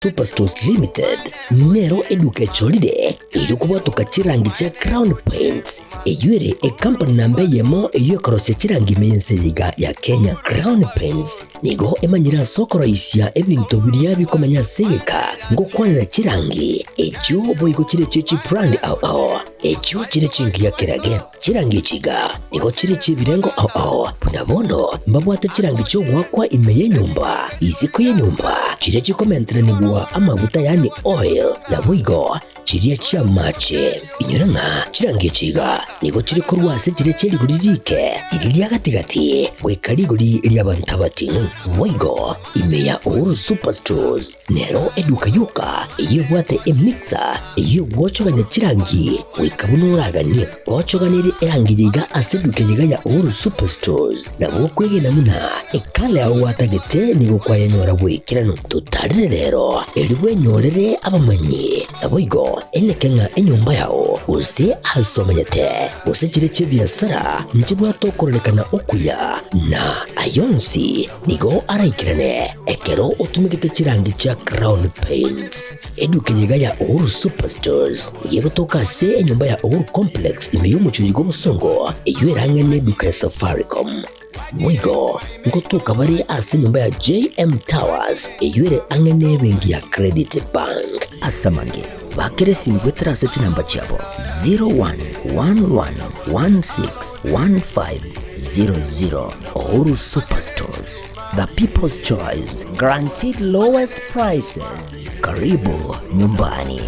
Superstores Limited nero eduka echorire erio kobwatoka chirangi chia Crown Paints, eyio ere ekampani namba eyemo eyio ekorosia chirangi ime y'ense eye iga ya Kenya. Crown Paints nigo emanyire ase okoroisia ebinto biria bikomenya ase egeka ngokwanera chirangi echio boigo chire chie chibrand ao ao echio chire chingiya kerage. Chirangi echi iga nigo chire chi'ebirengo ao ao, buna bono mbabwate chirangi chi'ogoakwa ime y'enyomba, isiko y'enyomba, chiria chikomenteranigwa amaguta yaani oil, naboigo chiria chi'amache. Inyora ng'a chirangi echi iga nigo chire korwa ase chiria chie rigori riike, riria ria gati-gati, goika rigori ri'abanto abating'u. Boigo ime ya Uhuru Superstores Nero eduka yoka eyio ebwate emixer eyio egwochogania chirangi goika buna oraganie. Gochoganerie erangi eye iga ase eduka eye iga ya Uhuru Superstores nabo okwegena buna ekala yao gwatagete nigo kwayenyora bw'ekeranu. Totarere rero erio bwenyorere abamanyi naboigo eneke ng'a enyomba yao gose ase omanyete gose chire chi'ebiasara nchibwate okororekana okuya na ayonsi Nigo araikerane ekero otumegete chirangi chia Crown Paints. Eduka eye iga ya Uhuru Superstores nigo egotoka ase enyomba ya Uhuru Complex ime y'omochie oyo bw'obosongo eyio erang'ane eduka ya Safaricom. Boigo ngotoka bare ase enyomba ya JM Towers eyio ere ang'e n'ebenki ya Credit Bank. Ase amange, bakera esimi goetera ase chinamba chiabo 0111161500. Uhuru Superstores, the people's choice, guaranteed lowest prices. Karibu nyumbani.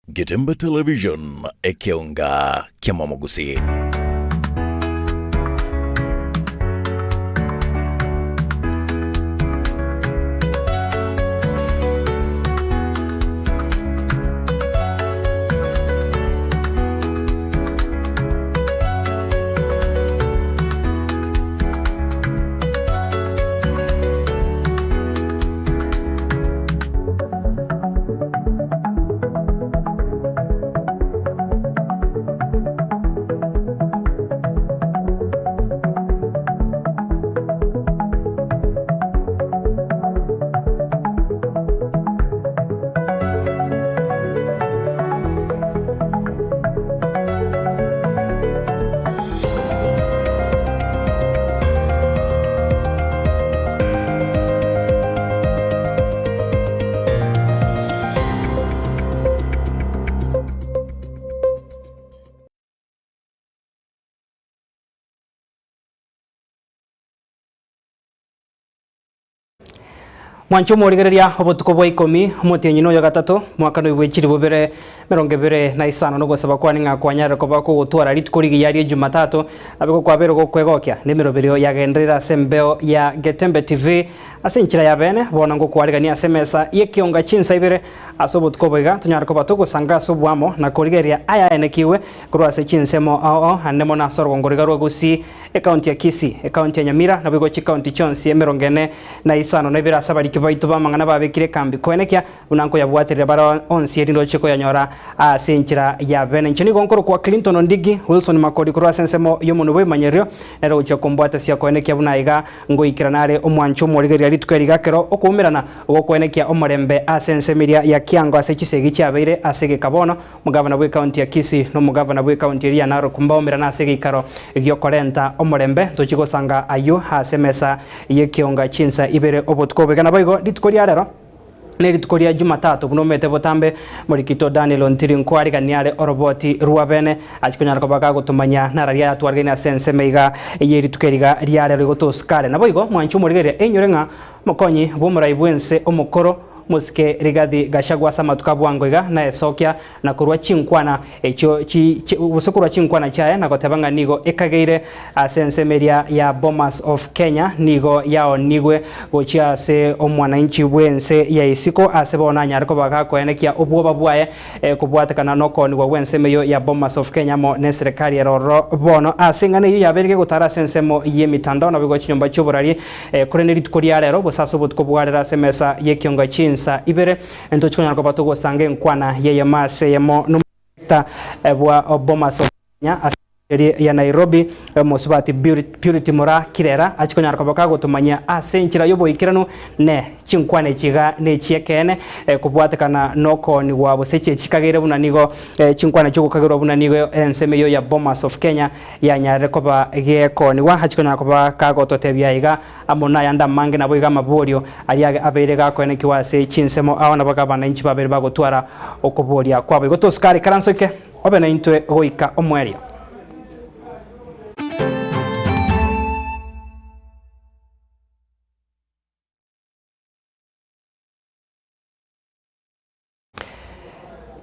Getembe Television, ekeonga ki'amamogusi. Mwanche omorigereria obotuko bwa ikomi, omotienyi noyo gatato, mwaka noibwe chilifu bibere merongo ebere na isano, nogosaba kwane ng'a kwanyarire koba kogotwara rituko rigiya rie Jumatatu, nabe gokwabeire gokwegokia nemeroberio yagenderire ase embeo ya Getembe TV ase enchera ya bene, bono ngokwarigania ase emesa y'ekionga chinsa ibere Ase obotuko obo iga tonyare koba togosanga ase oboamo na korigereria ayaenekigwe korwa ase chinsemo ao ao, naende mono ase orogongo roiga rwa Gusii, ekaunti ya Kisii, ekaunti ya Nyamira, naboigo chikaunti chionsi emerongo ene na isano na ibere ase abariki baito b'amang'ana babekire ekambi koenekia buna nkoyabwaterera bare onsi erinde oche koyanyora ase enchera ya bene. Inche nigo nkorokwa Clinton Ondigi Wilson Makori korwa ase ensemo y'omonwe bw'ebimanyererio, nere ogochia kombwatesia koenekia buna iga ngoikerana are omwancho omorigereria rituko eri iga ekero okoumerana Ogokwenekia omorembe ase ensemo eria ya Kiango ase chisegi chiabeire ase egeka bono, omogavana bw'ekaunti ya Kisii na omogavana bw'ekaunti eria ya Narok mbaumerane ase egeikaro gi'okorenta omorembe. Tochie gosanga ayio ase emesa y'ekionga chinsa ibere obotuko oboiga. Naboigo rituko ria rero nerituko ria Jumatatu buna omete botambe morikito Daniel Ontiri nkoarigania are oroboti rwa bene achie konyara koba gagotomanya nararia ayatwariganie ase ensemo iga y'erituko eriga ria rero igo tosikare. Naboigo mwanche omorigereria einyore ng'a Mokonyi bw'omorai bw'ense omokoro, mosike Rigathi Gachagua ase amatuko a bwango iga naesokia na korua chinkwana echio chi gose korua chinkwana chiaye na goteba ng'a nigo ekageire ase ensemo eria ya Bomas of Kenya nigo yaonigwe gochia ase omwananchi bw'ense ya isiko ase bono anyare koba gakoenekia obwoba bwaye kobwatekana nokoonigwa gw'ensemo eyio ya Bomas of Kenya amo neserekari ere ororo bono ase eng'ana eyio yabeire gegotara ase ensemo y'emitandao naboigo chinyomba chi'oborari Korende rituko ria rero, gose ase obotuko bwa rero ase emesa y'ekiongo chinsa ibere, ntochi konyara koba togosanga enkwana y'eyemo ase eyemo nomoreta bwa Bomas of Kenya ase. Eria ya Nairobi, Omosubati Purity Moraa Kirera achie konyara koba kagotomanyia ase enchera y'oboikeranu ne chinkwana echi iga nechi'ekeene kobwatekana nokoonigwa gose chiechikageire buna nigo chinkwana chiogokagerwa buna nigo ensemo eyio ya Bomas of Kenya yanyarire koba gekoonigwa achie konyara koba kagototebia iga amo nayande amange naboigo amaborio aria abeire gakoenekiwa ase chinsemo ao nabo abananchi babere bagotwara okoboria kwabo. Igo tosukare ikaranso eke. Obe naintwe goika omoerio.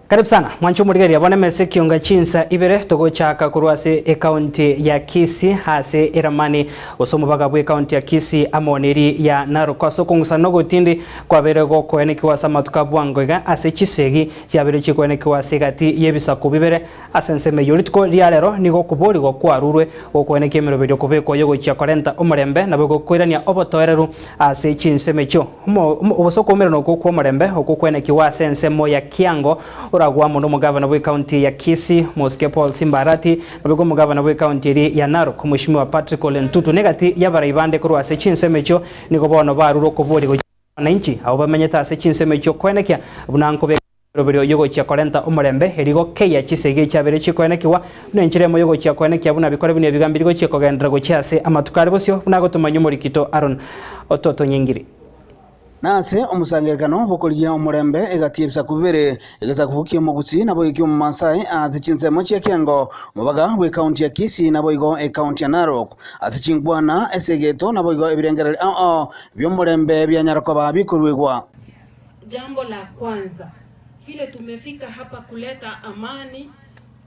Karibu sana mwanche omorigereria bono emesa ekionga chinsa ibere togochaka korwa ase ekaunti ya Kisii ase eramani gose omobaga bwe ekaunti ya Kisii amo neri ya Narok ase okong'usana na ogotindi kwabere gokoenekiwa ase amatuko a bwango iga ase chisegi Chiabeire chikoenekiwa ase egati y'ebisaku bibere ase ensemo eyio. Rituko ria rero nigo okoboorigwa kwarurwe gokoenekia emeroberio kobekwa y'ogochia korenta omorembe, naboigo koirania obotoereru ase chinsemo echio. Gose okoumerana okwo kw'omorembe okwo koenekigwa ase ensemo ya Kiango oragwe amo nomogavana bw'ecounty ya Kisii, Mosike Paul Simba Arati, naboigo omogavana bw'ecounty eria ya Narok, Mweshimiwa Patrick Ole Ntutu, negati y'abarai bande korwa ase chinsemo echio nigo bono barure okoboria gochia Abananchi abwo bamenyete ase chinsemo echio koenekia buna nkobeka emeroberio y'ogochia korenta omorembe, erio gokeyia chisegi echiabeire chikoenekigwa, buna enchera emo y'ogochia koenekia buna bikore buna ebiga mbiri gochia kogenderera gochia ase amatuko are bosio, buna agotomanyia omorikito Aaron ototonyengiri. Na ase omosangererekano bw'okorigia omorembe egati y'ebisaku bibere, egesaku ki'omogusii naboigo eki'omomaasai ase chinsemo chia Kiango, omobaga bw'ekaunti ya Kisii naboigo ekaunti ya Narok. Ase chinkwana, esegeto naboigo ebirengererio ao ao bi'omorembe bianyara koba bikoruegwa. Jambo la kwanza vile tumefika hapa kuleta amani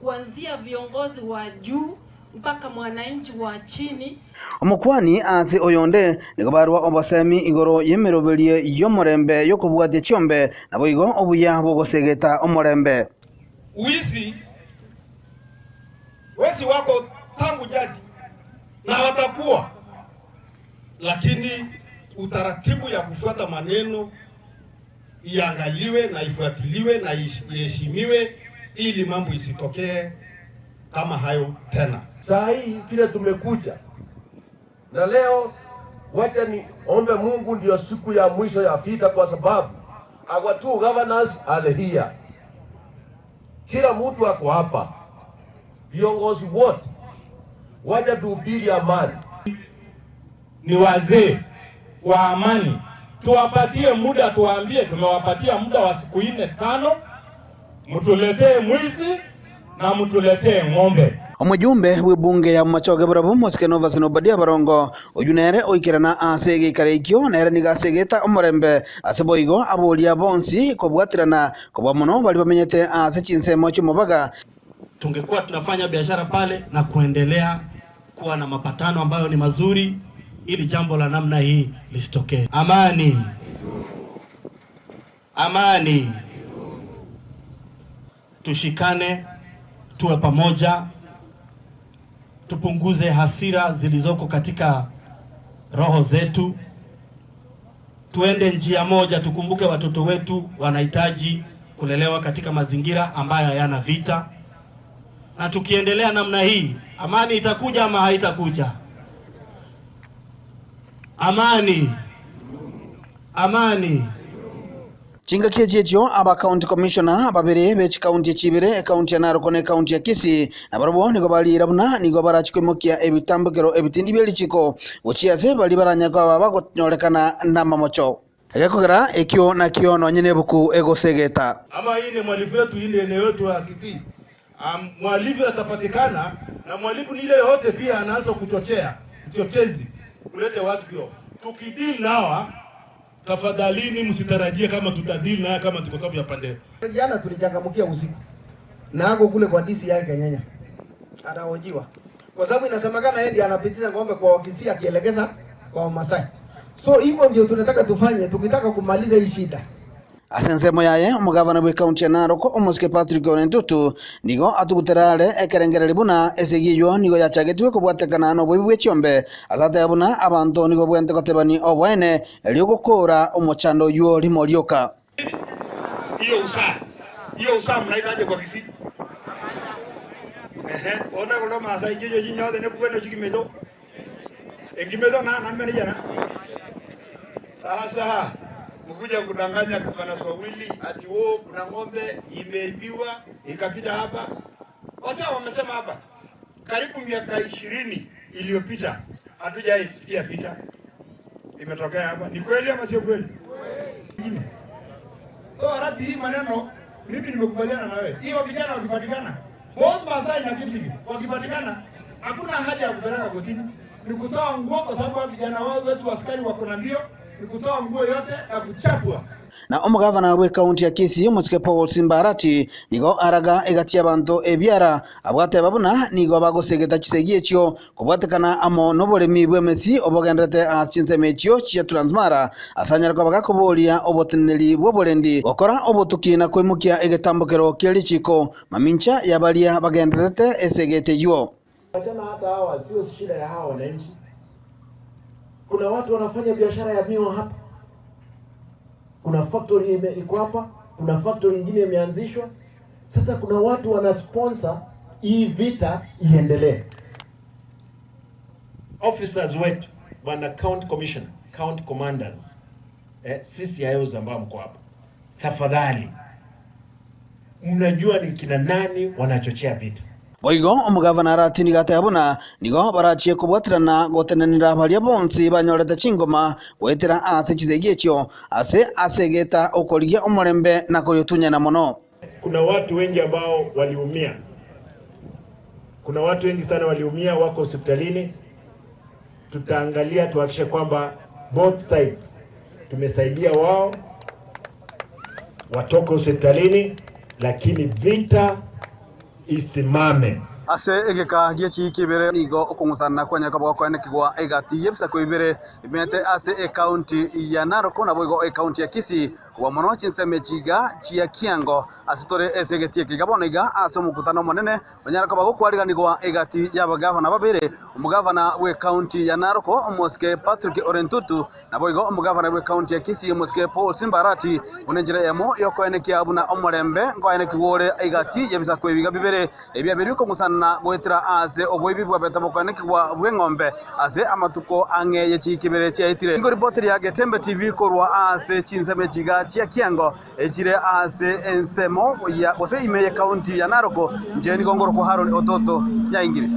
kuanzia viongozi wa juu mpaka mwananchi wa chini. Omokuani ase oyonde nigo barua obosemi igoro y'emeroberio y'omorembe y'okobwatia chiombe, naboigo obuya bw'ogosegeta omorembe. Wizi wezi wako tangu jadi na watakuwa, lakini utaratibu ya kufuata maneno iangaliwe na ifuatiliwe na iheshimiwe ili mambo isitokee kama hayo tena. Saa hii vile tumekuja na leo, wacha ni ombe Mungu ndio siku ya mwisho ya vita, kwa sababu our two governors are here. Kila mtu ako hapa, viongozi wote, wacha tuhubiri amani. Ni wazee wa amani, tuwapatie muda, tuwaambie tumewapatia muda wa siku 4 5, mtuletee mwizi na mtuletee ng'ombe. Omojumbe bw'ebunge ya Bomachoge Barabwo Mosike Novas na Obadia Barongo, oyio nere oikerana ase egeikaro ekio, nere nigo asegete omorembe ase boigo aboria bonsi kobwaterana kobua mono baria bamenyete ase chinsemo chi'omobaga. Tungekuwa tunafanya biashara pale na kuendelea kuwa na mapatano ambayo ni mazuri ili jambo la namna hii lisitokee. Amani. Amani. Tushikane, tuwe pamoja, tupunguze hasira zilizoko katika roho zetu, tuende njia moja, tukumbuke watoto wetu wanahitaji kulelewa katika mazingira ambayo hayana vita. Na tukiendelea namna hii, amani itakuja ama haitakuja? Amani. Amani. Chingaki echi echio aba county commissioner babere be chikaunti echi ibere, ekaunti ya Narok na ekaunti ya Kisii, nabarabwo nigo bariira buna nigo barachi koimokia ebitambokero ebitindi bie richiko gochia ase baria baranya koba bagonyorekana namamocho. Egekogera ekio nakio nonye nebuku egosegeta. Ama hii ni mwalifu wetu, hii ni eneo yetu ya Kisii. Mwalifu atapatikana na mwalifu ni ile yote pia anaanza kuchochea, uchochezi kulete watu kio. Tukideal nawa tafadhalini msitarajie kama tutadeal naye kama tuko sababu ya pande. Jana tulichangamkia usiku na ako kule kwa DCI Kenyenya anahojiwa kwa sababu inasemekana yeye ndiye anapitisha ng'ombe kwa Wakisii akielekeza kwa Wamasai. So hivyo ndio tunataka tufanye tukitaka kumaliza hii shida. Ase ensemo yaye, omogavana bw'ekaunti ya Narok, omosike Patrick Ole Ntutu, nigo atugutera are ekerengererio buna esegi eyio nigo yachagetigwe kobwatekana noboibi bwe chiombe, ase ateba buna abanto nigo bwente gotebani oboene erio gokora omochando oyio rimo rioka. Hiyo usaa. Hiyo usaa mnaitaje kwa Kisii? Ehe, bono ekero Omomaasai inche chinyote nebuga ne chikimeto, ekimeto na nameneja na sasa mkuja kudanganya governors wawili ati wo kuna ng'ombe imeibiwa ikapita hapa. Wasa wamesema hapa karibu miaka 20 iliyopita hatujaisikia vita imetokea hapa. Ni kweli ama sio kweli? So Arati, hii maneno mimi nimekubaliana na wewe. Hiyo vijana wakipatikana, both Masai na Kipsigis wakipatikana, hakuna haja ya kupeleka kotini, ni kutoa nguo, kwa sababu vijana wao wetu askari wako na mbio, ni kutoa nguo yote na kuchapwa. Na omugavana bwe county ya Kisii omosike Paul Simba Arati nigo araga egatia abanto ebiara abwateba buna nigo bagosegeta chisegi echio kobwatekana amo n'oboremi bw'emesi obogenderete ase chinsemo echio chia Transmara asanyara bagakoboria oboteneneri bw'oborendi gokora obotuki na koimokia egetambokero kia richiko mamincha yabaria bagenderete esegete eywo. Wachana hata hawa, sio shida ya hawa wananchi. Kuna watu wanafanya biashara ya miwa hapa, kuna factory ime- iko hapa, kuna factory ingine imeanzishwa. Sasa kuna watu wana sponsor hii vita iendelee. Officers wetu bwana county commissioner, county commanders, CCIOs ambao mko hapa, tafadhali, mnajua ni kina nani wanachochea vita. Boigo omugavana Arati nigo ateba buna nigo barachie kobwaterana gotenenera baria bonsi banyorete chingoma goetera ase chisegi echio ase asegeta okorigia omorembe na koyotunyana mono. Kuna watu wengi ambao waliumia, kuna watu wengi sana waliumia, wako hospitalini. Tutaangalia tuhakikishe kwamba both sides tumesaidia wao watoke hospitalini, lakini vita isimame. Ase egeka gia chiiki ibere nigo okong'usana kwanyaka bwakwanekigwa egati y'ebisako ibere imete ase ekaunti ya Narok nabo igo ekaunti ya Kisii kobua mono chinsemo chiga chia Kiango ase tore ase egeti eke iga bono iga ase omokutano omonene onyara koba gokwariganigwa egati y'abagavana babere omogavana bwa ekaunti ya Narok omosike Patrick Ole Ntutu nabo igo omogavana bwa ekaunti ya Kisii omosike Paul Simba Arati buna enchera eyemo yokoenekia buna omorembe nkoenekigwa ore egati y'ebisako ebiga bibere ebiabere bikong'usana goetera ase oboibi bwabete bokoenekigwa bw'eng'ombe ase amatuko ang'e yechiikibere chiaetire. Nigo ripoti ya Getembe TV korwa ase chinsemo echiga chia Kiango echire ase ensemo ya gose ime ye county ya Narok nche nigo ngorokwa Haron Ototo nyaingire.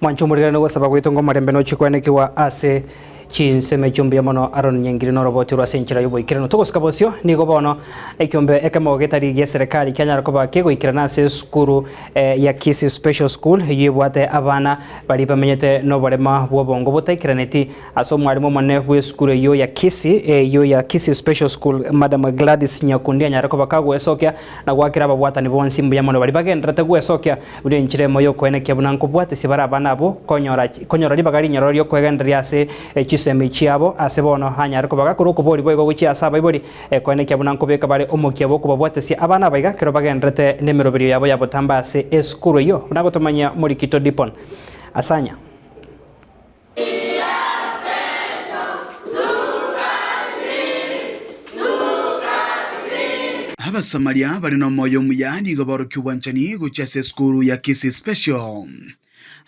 Mwancho omorigani nogosaba gwaito ng'a omorembe nochikwenekiwa ase chinsemo echio mbuya mono Aaron Nyangiri noroboti rwa ase enchera y'oboikeranu. Togosika bosio nigo bono ekiombe ekemo getari gia serikali kianyara koba kegoikerana ase esukuru ya Kisii Special School eyio ebwate abana baria bamenyete noborema bw'obongo botaikeraneti ase omwarimu omonene bw'esukuru eyio ya Kisii eyio ya Kisii Special School Madam Gladys Nyakundi anyare koba kagwesokia na goakera ababwatani bonsi mbuya mono baria bagenderete gwesokia buna enchera emo y'okoenekia buna nkobwatesia bare abana abwo konyora konyora ribaga rinyororo ri'okwegendereria ase chisemi chiabo ase bono anyare koba gakora okobori boigo gochia ase abaibori koenekia buna nkobeka bare omokia bw'okobabwatesia abana aba iga ekero bagenderete nemeroberio yabo ya botambe ase esukuru eyio buna gotomanyia Morikito Dipon Asanya. Abasamaria bare nomoyo omuya nigo baorokia obwanchani gochia ase esukuru ya Kisii Special.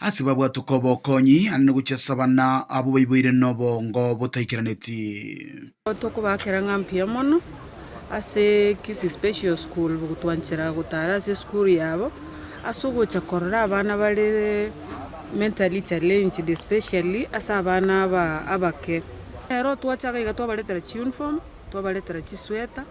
Ase babwatoka obokonyi anene gochia ase abana abwo baiboire nobongo botaikeraneti. Tokobakera ng'a mbuya mono ase Kisii Special School gotwanchera gotara ase esukuru yabo, ase ogocha korora abana bare mentally challenged especially ase abana aba abake. Ero twachaga iga twabaretera chiuniform, twabaretera chisweta,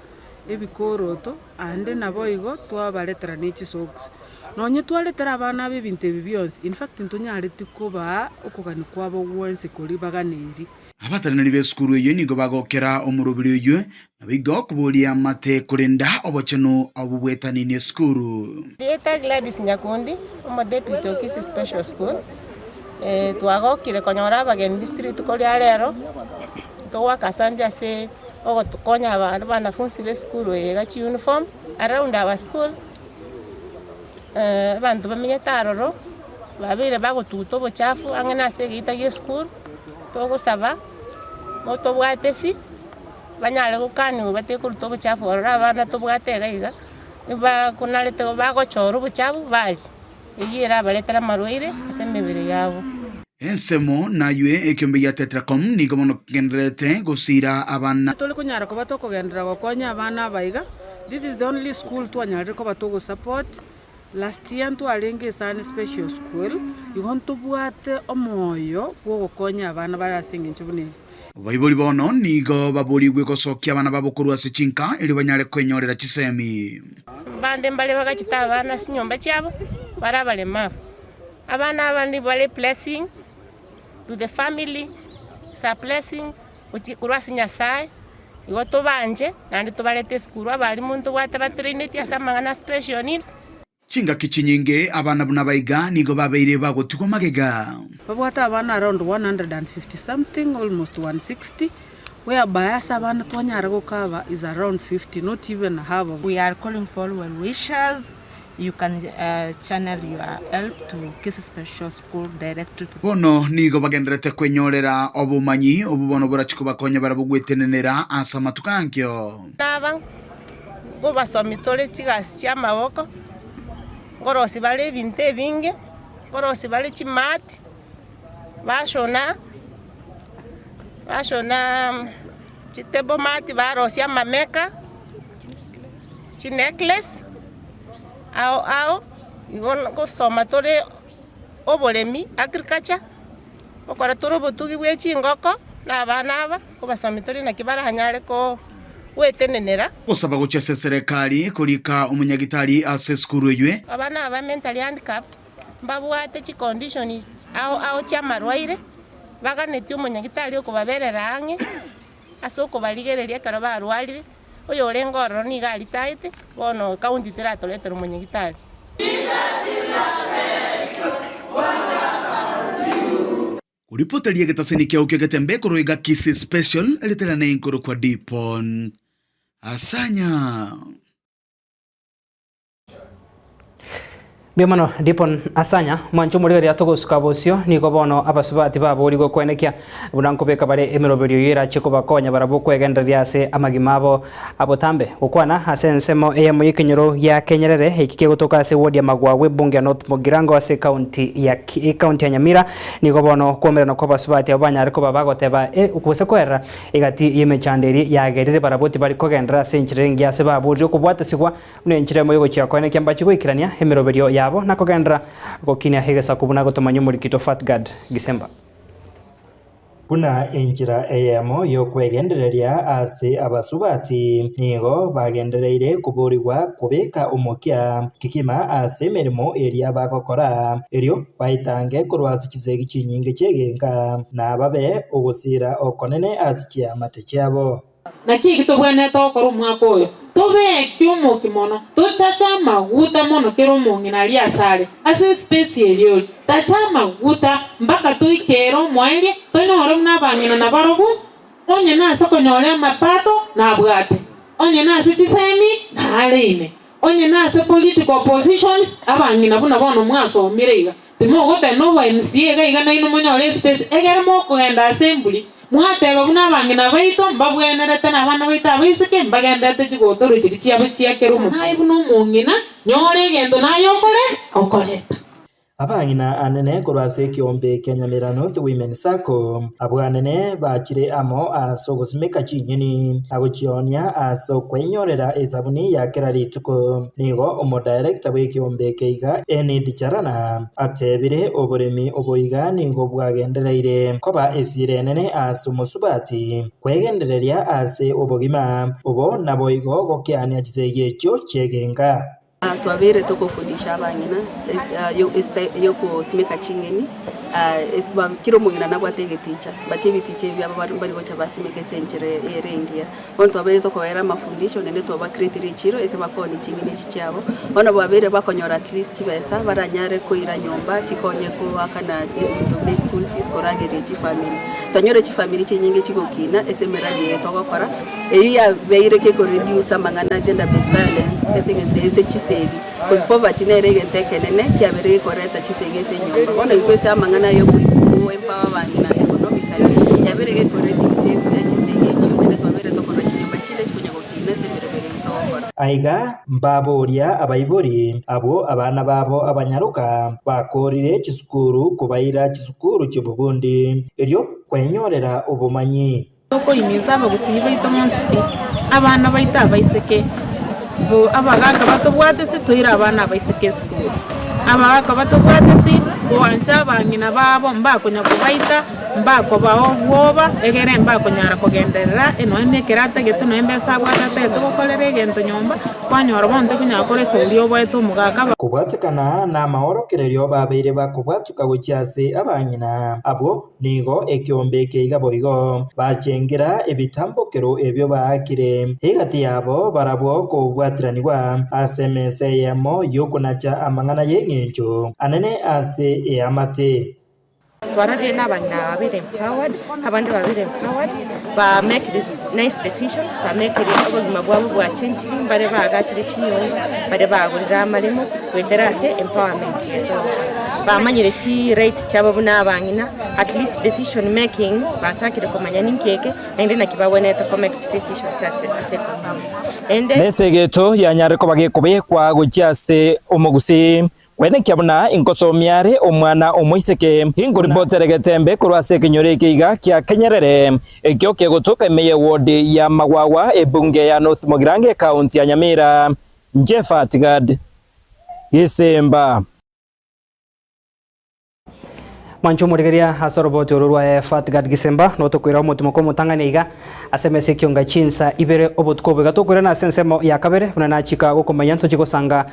ebikoroto, aande naboigo twabaretera ne chisocks. Nonye twaretera abana aba ebinto ebi bionsi, in fact ntonyareti kobaa okogania kwabo gwensi koria baganeiri. Abateneneri b'esukuru eyio nigo bagokera omoroberi oyio, naboigo koboria amate korenda obochenu obwo bwetanini esukuru. Rieta Gladys Nyakundi, omodeputy o Kisii Special School, twagokire konyora abageni ase rituko ria rero, togoaka asante ase ogotokonya abanafunsi ba esukuru eye iga chiuniform, around our school, abanto bamenyete aroro, babeire bagotuta obochafu ang'e na ase egeita gia esukuru, togosaba, motobwate si, banyare gokaniwa bate koruta obochafu ororo abana tobwate iga iga. Ebakonarete bagochora obochafu baria, eyio erabaretere amarwaire ase emebere yabo. Ensemo naywe ekiombe gia Tetracom nigo bono kegendererete gosiira abana. Tore konyara koba tokogenderera gokonya abana aba iga, this is the only school twanyarire koba togo support, last year ntwarenge esani special school, igo ntobwate omoyo bwa ogokonya abana bare ase eng'encho buna eye. Abaibori bono nigo baborigwe gosokia abana babo korwa ase chinka erio banyare kwenyorera chisemi. Abande mbare bagachete abana ase chinyomba chiabo bare abaremavu. Abana aba nigo bare blessing to the family, is a blessing gochia korwa ase Nyasaye, igo tobanche naende tobarete esukuru. Abalimu ntobwate batraineti ase amang'ana a special needs. Chingaki chinyinge abana buna abaiga nigo babeire bagotigwa magega. Babwate abana around 150 something almost 160 whereby ase abana twanyara gokaba is around 50 not even half of. We are calling for well wishers, you can channel your help to Kisii Special School directly to. Bono nigo bagendererete kwenyorera obomanyi obwo bono borachie kobakonya barabwo gwetenenera ase amatuko ankio. Naba nkobasomi tore chigasi chi'amaboko, nkorosia bare ebinto ebinge, nkorosia bare chimati, bashona bashona chitable mat, barosia amameka, chinecklace, ao ao, igo ngosoma tore oboremi, agriculture, gokora tore obotugi bwe chingoko, na abana aba, nkobasomi tore naki baranyare ko gwetenenera. Gosaba gochia ase eserekari korika omonyagitari ase esukuru eywe. Abana aba mentally handicapped mbabwate chicondition ao ao chiamarwaire, baganetie omonyagitari okobaberera ang'e ase okobarigereria ekero barwarire, oyorenge ororo nigo aritaete, bono ecounty teratoretera omonyagitari. Koripoteria egetaseni kiao ki'egetembe korwa iga Kisii Special, riterane inkorokwa Dipon Asanya. Mbuya mono Dipon Asanya, mwanche omorigereria togosuka bosio, nigo bono abasubati baborigwe koenekia buna nkobeka bare emeroberio eyio erachie kobakonya barabwo kwegendereria ase amagima abo abotambe. Gokwana ase ensemo eyemo y'ekenyoro gia Kenyerere eki kegotoka ase ward ya Magwagwa ebunge ya North Mugirango ase ekaunti ya ekaunti ya Nyamira nigo bono okwomerana kwa abasubati abwo banyare koba bagoteba gose koerera egati y'emechando eria yagerire barabwo tibari kogenderera ase enchera engiya ase baborire okobwatesigwa Buna enchera emo y'ogochia koenekia mbache goikerania emeroberio yabo na kogenderera gokinia egesaku buna gotomanyia omorikito Fatgard Gisemba. Buna enchera eyemo y'okwegendereria ase abasubati, nigo bagendereire koborigwa kobeka omokia kegima ase emeremo eria bagokora, erio baetange korwa ase chisegi chinyinge chi'egenka, na babe ogosiira okonene ase chiamate chiabo. Naki eki tobwenerete gokora omwaka oyo, Tobeke omoki mono, tochache amaguta mono kera omong'ina aria asare, ase espesi eria ore. Tacha amaguta mpaka toikere omoerio, tonyore buna abang'ina nabarobwo, onye nase konyora amapato, nabwate, onye nase chisemi, nare ime, onye nase political positions, abang'ina buna bono mwasomire iga, Timogoteba nobo MCA iga iga nainwe monyore espace egere mokogenda ase emburi mwateba buna abang'ina baito mbabwenerete na abana baito abaiseke mbagenderete chigotoro chiria chiabo chia kera omochie. Naye buna omong'ina nyora egento naye okore okoreta. Abang'ina anene korwa ase ekeombe kia Nyamira North Women Sacco, abwo anene bachire amo ase ogosimeka chinyeni na gochionia ase okweinyorera esabuni ya kera rituko. Nigo omodirector bw'ekeombe eke iga Enid Charana atebire oboremi obo iga nigo bwagendereire koba esira enene ase omosubati kwegendereria ase obogima obo naboigo gokeania chisegi echio chi'egenka. Twabeire tokofundisha abang'ina yokosimeka ching'eni, kera omong'ina nabwate egeticha, but ebiticha ebi biabo mbari gocha basimeke ase enchera ere engiya. Bono twabeire tokobaera amafundisho naende twabacreatire echiro ase bakoonia ching'eni echi chiabo. Bono babeire bakonyora at least chibesa baranyare koira nyomba chikonye koakana ebinto buna eschool fees korageria chifamiri. Twanyora chifamiri chinyinge chigokina ase emeradi eye togokora, eyio yabeire kekoreduce amang'ana a gender based violence ase eng'encho ase chisegi cause poverty nere egento ekenene kiabeire gekoreta chisegi ase enyomba. Bono intwe ase amang'ana aya okoempower abang'ina economically yabeire gekoreduce chisegi echio naende twabeire tokora chinyomba chinde chikonya gokina ase emeremo eye togokora. Aiga mbaboria abaibori abwo abana babo abanyaroka bakoorire chisukuru kobaira chisukuru chi'obobundi, erio kwenyorera obomanyi. Tokoimiza abagusii baito bonsi pi, abana baito abaiseke, bo abagaka batobwate ase toire abana abaiseke esukuru. Abagaka batobwate ase koancha abang'ina babo mbakonya kobaita, mbakobaa obwoba, egere mbakonyara kogenderera nonya na ekero atagete nonya embesa abwate atagete gokorera egento nyomba, kwanyora bono takonyara gokora esauri oboete omogaka. Kobwatekana namaorokererio babeire bakobwatuka gochia ase abang'ina abwo Nigo ekeombe eke iga boigo bachengera ebitambokero ebio baakire egati yabo barabwo kobwatiranigwa ase emesa eyemo y'okonacha amang'ana y'engencho anene ase eamate. Twarorire na abang'ina aba babere empowered, abande babere empowered, ba mekire nice decisions, bamekire obogima bwabo bwachenchiri, mbare baagachire chinyomba, mbare bagorire amaremo, goetera ase empowerment eye togokora. Bamanyire chi rights chiabo buna abang'ina, at least decision making bachakire komanya ninki eke, naende naki bagwenerete ko make chi decisions ase ase ecompound. Naende. Nesegeto yanyare koba gekobekwa gochia ase omogusii, Kwenekia buna inkosomia are omwana omoiseke, inkoripotere getembe korwa ase ekenyoro eke iga kia Kenyerere, ekio kegotoka ime y'ewodi ya Magwagwa, ebunge ya North Mugirango ekaunti ya Nyamira. Jeff Tigad, Gisimba. Mwanche omorigereria ase oroboti oro rwa Fatgad Gisemba notokoira omotimoka omotang'ani iga ase emesa ekionga chinsa ibere obotuko obo iga tokoirana ase ensemo ya kabere buna nachika gokomanya ntochie gosanga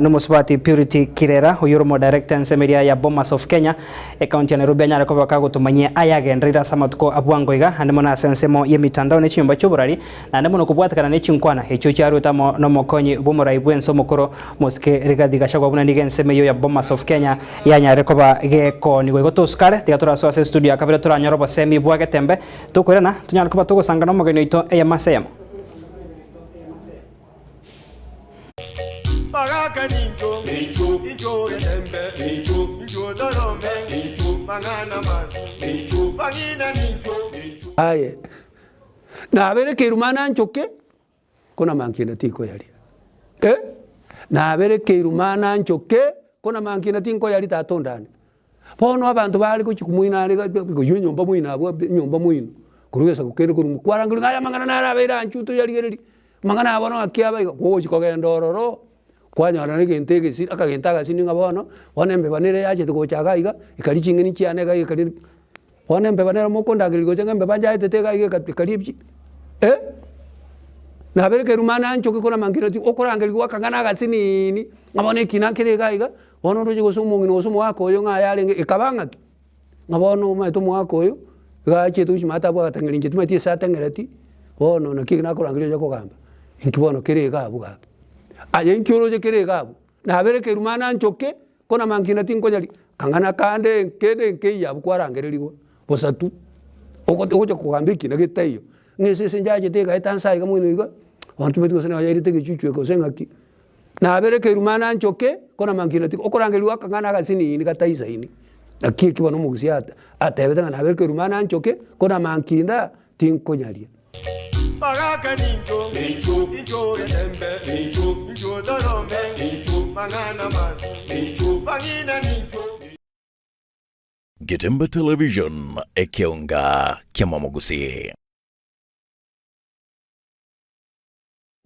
nomosubati Purity Kirera oyio ore omodirector ensemo eria ya Bomas of Kenya ecounty ya Nairobi anyare koba kagotomanyia ayagendereire ase amatuko abwango iga ande mono ase ensemo yemitandao ne chinyomba chioborari Naende mono kobwatekana ne chinkwana echio chiaruete amo nomokonyi bw'omorai bw'ense omokoro Mosike Rigathi Gachagua buna nigo ensemo eyio ya Bomas of Kenya yanyarire koba gekoonigwa. Igo tosukare, tiga torasoe ase estudio ya kabere toranyore obosemi bwa getembe tokoirana tonyare koba togosanga nomogeni oito eyemo ase eyemo. Aye Nabere keruma nanchoke, ko namankina tinkoyaria. Eh, nabere keruma nanchoke, ko namankina tinkoyaria tata ondane. Bono abanto bare gochia komoina are koywo enyomba moino abwo enyomba moino, korwa egesaku kende korwa kwarangeria ng'a aya amang'ana naro abeire anchwe toyarigereria, amang'ana aya bono ng'aki aba iga, gogochia kogenda ororo, kwanyora na egento egesiri akagento agasini ng'a bono, bono embeba nere yachete gocha iga iga, ekaria ching'eni chiane iga iga ekaria. Bono embeba nero mokondagereria gocha ng'a embeba nchaetete iga iga ekaria ebi eh! Nabere keruma nanchoke korama nkere ti okorangerigwa akang'ana agasiniini, ng'a bono ekina nkere iga iga, bono oroche gose omong'ina gose omogaka oyo ng'a ayarenge ekaba ng'aki? Ng'a bono omanyete omogaka oyo, iga achiete gochia maate abwo agatang'eria inche timanyeti ase atang'ereti, bono naki nakorangeria oche kogamba, inki bono kere iga abwo gaki. Aye inki oroche kere iga abwo? Nabere keruma nanchoke, ko namankina tinkonyaria, kang'ana kande kende nkeiyo abwo kwarangererigwa bosa tu, ogocha kogamba ekina getaiyo, ng'a esese nchachete egaeta nse aiga moino iga, bono timanyeti gose nayairete egechuchu eke gose ng'aki. Nabere keruma nanchoke, ko namankina tiko okorangerigwa akang'ana agasinini gataisaini, naki eki bono omogusii ata atebete ng'a nabere keruma nanchoke, ko namankinda tinkonyaria. Getembe Television, ekeonga ki'amamogusii.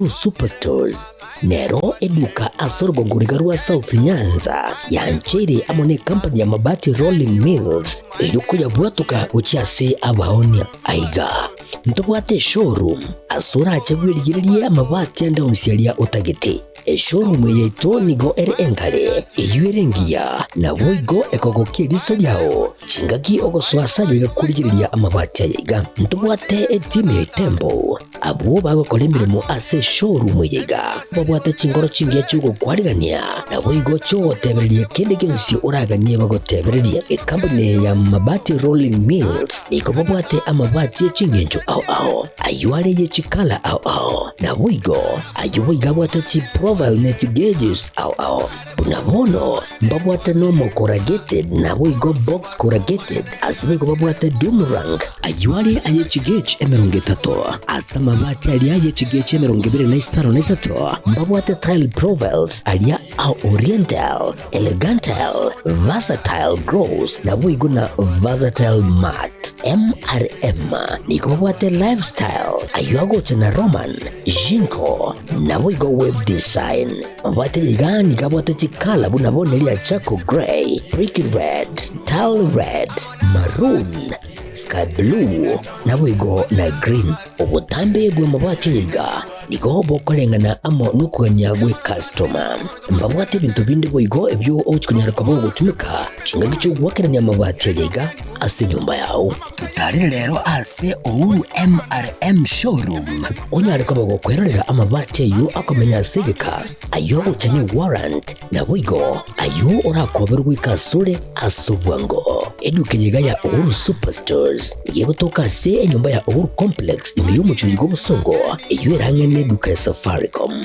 Superstores nero eduka ase orogongo riga rwa South Nyanza yancheire amo ne company ya Mabati Rolling Mills erio koyabwatoka gochia ase abaonia. Aiga ntobwate eshowroom ase orache bwerigererie amabati ande onsi aria otagete. Eshowroom eye yaito nigo ere engare, eyio ere engiya, naboigo ekogokia eriso riao. Chingaki ogosoa ase aye iga korigereria amabati aya iga. Ntobwate etimu ya Itembo Abwo bagokora emeremo ase eshowroom eye iga babwate chinkoro chingiya chi'ogokwarigania, naboigo chi'ogotebereria kende gionsi oraganie bagotebererie. Ekampuni eye ya Mabati Rolling Mills nigo babwate amabati e ching'encho ao ao, ayio are ye chikala ao ao, naboigo ayio boigo abwate chi. profile ne chigeges ao ao. Buna bono mbabwate normal corrugated naboigo box corrugated ase boigo babwate doom rank ayio are aye chigauge 30 ase amabati aria aye chigauge 23 mbabwate tile profiles aria a oriental, elegantile, versatile gloss naboigo na versatile matte. MRM nigo babwate lifestyle ayio agocha na Roman, Jinko naboigo web design. Mabwate iga nigo abwate chikala buna bono eria charcoal grey, brick red, tile red, maroon, sky blue naboigo na green. Obotambe bw'amabati iga nigo bokoreng'ana amo nokogania gw'ekastoma. Mbabwate ebinto binde boigo ebio ogochi konyara koba ogotumeka chingaki chi'ogoakerania amabati aya iga ase enyomba yao. Totarere rero ase Uhuru MRM Showroom onyare koba gokwerorera amabati ayio akomenya ase egeka, ayio agocha ne warrant, naboigo ayio orakoberwe goika asore ase obwango. Eduka eye iga ya Uhuru Superstores nigo egotoka ase enyomba ya Uhuru Complex ime y'omochie oiga obosongo, eyio ere ang'e neduka ya Safaricom.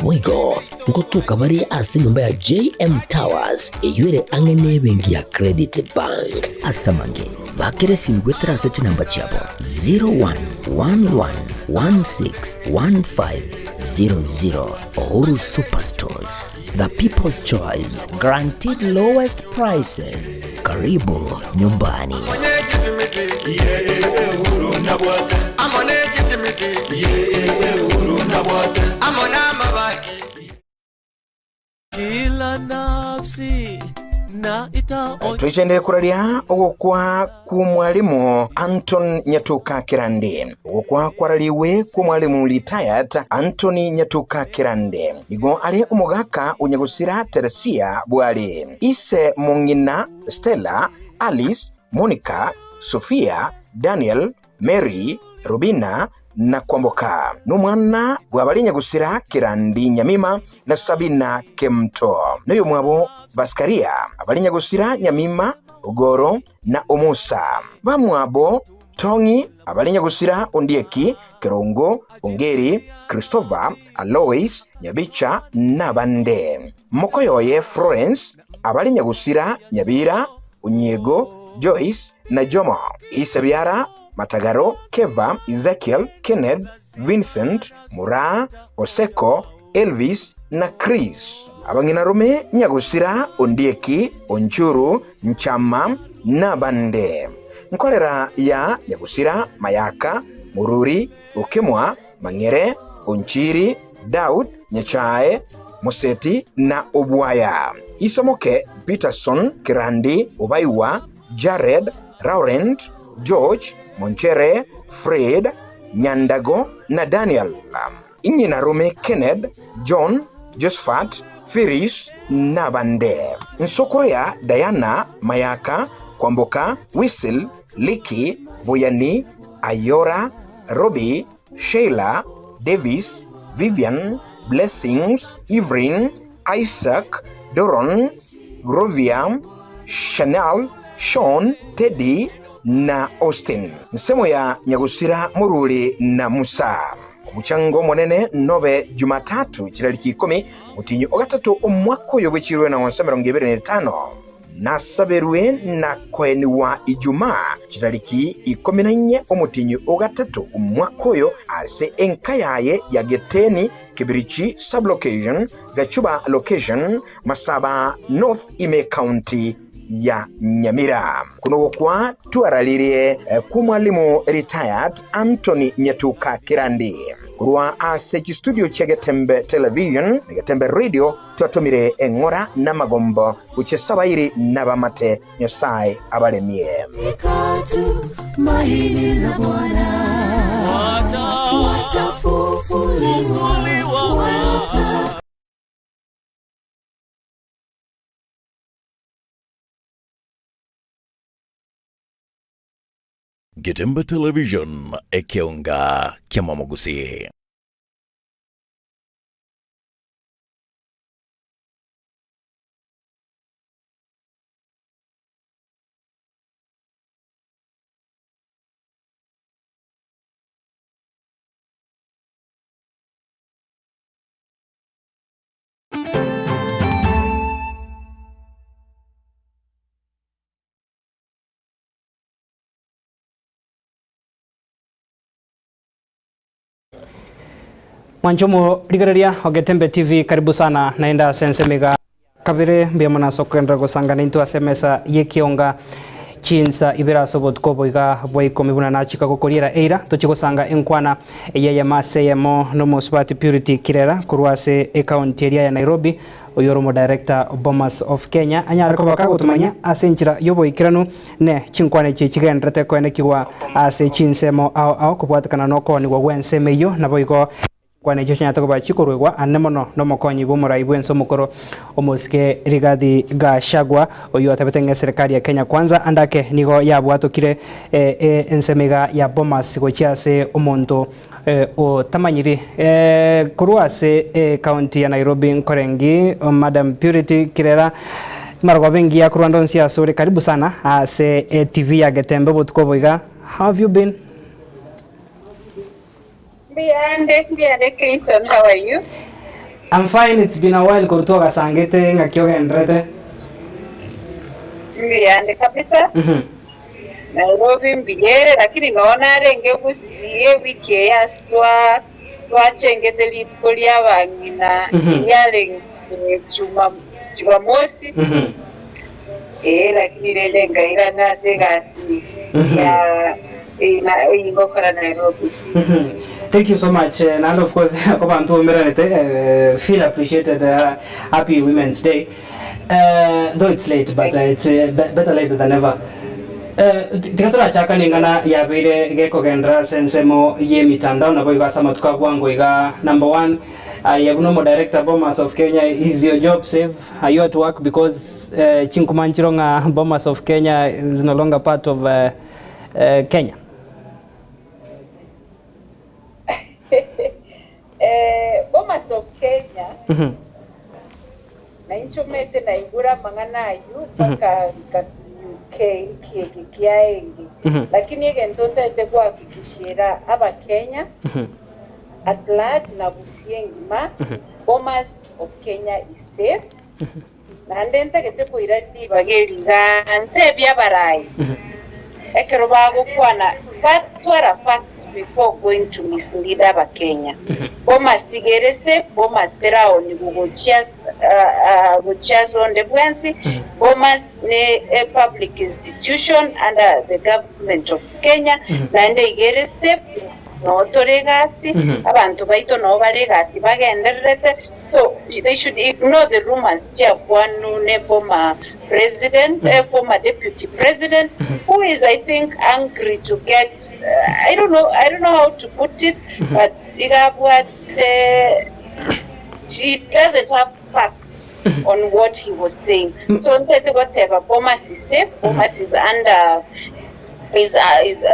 Boigo ngotoka bare ase enyomba ya JM Towers eyio ere ang'e nebenki ya Credit Bank. Ase amange, bakera esimi goetera ase chinamba chiabo 0111161500. Uhuru Superstores, the people's choice, guaranteed lowest prices. Karibu nyumbani. Kila nafsi na itaonja Twichendere kuraria ogokwa kw'omwalimu Anton Nyatuka Kirandi. Ogokwa kwarariwe kw'omwalimu retired Anthony Nyatuka Kirandi. Nigo are omogaka onyagosira Teresia Bwari. Ise mong'ina Stella, Alice, Monica, Sophia, Daniel, Mary, Rubina na Kwamboka. Nomwana bwabari nyagusira Kirandi Nyamima na Sabina Kemto. Noyo mwabo Baskaria abari nyagusira Nyamima, Ogoro na Omusa. Bamwabo Tongi abari nyagusira Ondieki, Kerongo, Ongeri, Christopher, Alois, Nyabicha n'abande. Mokoyoye Florence abari nyagusira Nyabira, Onyego, Joyce na Jomo. Isabiara, Matagaro, Keva, Ezekiel, Kenneth, Vincent, Muraa, Oseko, Elvis na Chris. Abang'inarume Nyagusira, Ondieki, Onchuru, Nchama n'abande. Nkorera ya Nyagusira, Mayaka, Mururi, Okemwa, Mang'ere, Onchiri, Daud, Nyachae, Moseti na Obwaya. Isomoke, Peterson, Kirandi, Obaiwa, Jared, Laurent, George, Monchere, Fred, Nyandago na Daniel. Ing'inarume Kenneth, John, Josephat, Firis n'abande. Nsokorea, Diana, Mayaka, Kwamboka, Whistle, Liki, Buyani, Ayora, Robbie, Sheila, Davis, Vivian, Blessings, Evelyn, Isaac, Doron, Grovia, Chanel, Sean, Teddy na Austin. Nsemo ya Nyagusira Mururi na Musa. Omuchango omonene nobe Jumatatu chitariki 10 mutinyu ogatatu omwaka oyo bw'echirwe na onse 25 nasaberwe na koeniwa Ijumaa chitariki 14 omutinyu ogatatu omwaka oyo ase enka yaye ya Geteni Kibirichi sublocation Gachuba location Masaba North Ime County ya Nyamira. Kuno kwa tuaralirie kumwalimu retired Anthony Nyatuka Kirandi. Kurwa ase studio cha Getembe Television na Getembe Radio twatumire eng'ora na magombo uche sabairi n'abamate Nyasaye abaremie. Tumaini la Bwana watafufuliwa, wata Getembe Television ekeonga kyamamugusi. Mwanche omorigereria o Getembe TV karibu sana naende ase ensemo iga ya kabere mbuya mono ase okogenderera gosangana intwe ase emesa y'ekionga chinsa ibere ase obotuko obo iga bwa ikomi buna nachika gokoriera eira tochie gosanga enkwana eye eyemo ase eyemo nomosubati Purity Kirera korwa ase ecounty eria ya Nairobi oyio ore omodirector Bomas of Kenya anyare koba kagotomanya ase enchera y'oboikeranu ne chinkwana echi chigendererete koenekigwa ase chinsemo ao ao kobwatekana nokoonigwa gw'ensemo eyio, naboigo chinkwana echio chinyarete koba chikoruegwa ane mono nomokonyi bw'omorai bw'ense omokoro omosike Rigathi Gachagua oyio otebete ng'a eserekari ya Kenya Kwanza ande ake nigo yabwatokire ensemo iga ya Bomas gochia ase omonto otamanyiri korwa ase ecounty ya Nairobi nkorengi Madam Purity Kirera marogoba engiya korwa ande onsi ase ore karibu sana ase etv ya Getembe obotuko obo iga how have you been? Mbuyande, mbuyande Clinton, how are you? I'm fine, it's been a while korwa twagasangete ng'aki ogenderete? Mbuyande kabisa. Nairobi mbuyere lakini noo narenge gusii ewiki eye ase twa twachengete rituko ria abang'ina riarenge juma jumamosi ee lakini rende nkairana ase egasi ya eyio ngokora Nairobi. Thank you so much naende of course abanto baumeranete feel appreciated happy women's day though it's late but it's better late than never. Tiga torachakane eng'ana yabeire gekogenderera ase ensemo y'emitandao naboigo ase amatuko a bwango iga number one aye buna omodirector Bomas of Kenya is your job safe are you at work because chinkuma nchiro ng'a Bomas of Kenya is no longer part of Kenya. Bomas of Kenya nainche omanyete naigure amang'ana ayio mpaka nkasinyuke inki eke kiaenge lakini egento ntaete gohakikishera abakenya at large na Gusii engima Bomas of Kenya is safe Naende ntagete koira ribaga eri iga ntebie abarai, ekero bagokwana batwara facts before going to mislead abakenya. Bomas iga ere safe, Bomas teraonigwe gochia gochia ase onde bwensi, Bomas ne a public institution under the government of Kenya, naende iga ere safe. Noo tore egasi, abanto baito noo bare egasi bagendererete, so they should ignore the rumours chiakwanwu ne former president, former deputy president who is I think angry to get I don't know, I don't know how to put it but iga abwate he doesn't have facts on what he was saying. So ntete goteba Bomas is safe, Bomas is under is is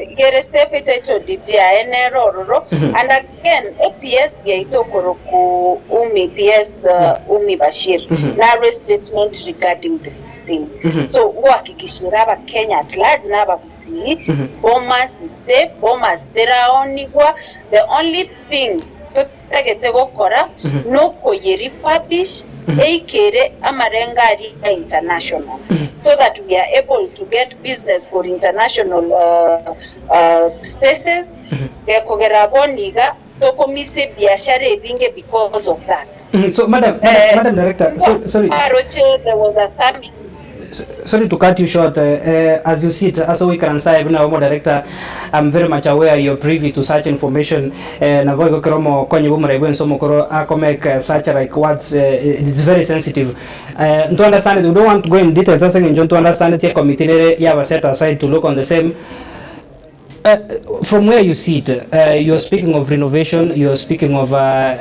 igere safe etitle deed yaye nere ororo and again ePS yaito okoroku Ummi PS Ummi Bashir narwe statement regarding the same so ngohakikishera abakenya at large na abagusii Bomas is safe Bomas teraonigwa the only thing totagete gokora nokoye refurbish eikere amarengo aria ya international so that we are able to get business kor international spaces gekogera bono iga tokomisa ebiashara ebinge because of that. So madam, madam, madam director, so, sorry. Aroche there was a summit. Sorry to cut you short, as you see it, ase goikaransa aye buna omo director, I'm very much aware you're privy to such information, nabo igo ekero omokonyi bw'omorai bw'ense omokoro ako make such like words, it's very sensitive. Nto understand we don't want to go in details ase eng'encho nto understand ecommittee nere yaba set aside to look on the same. From where you sit, you are speaking of renovation, you are speaking of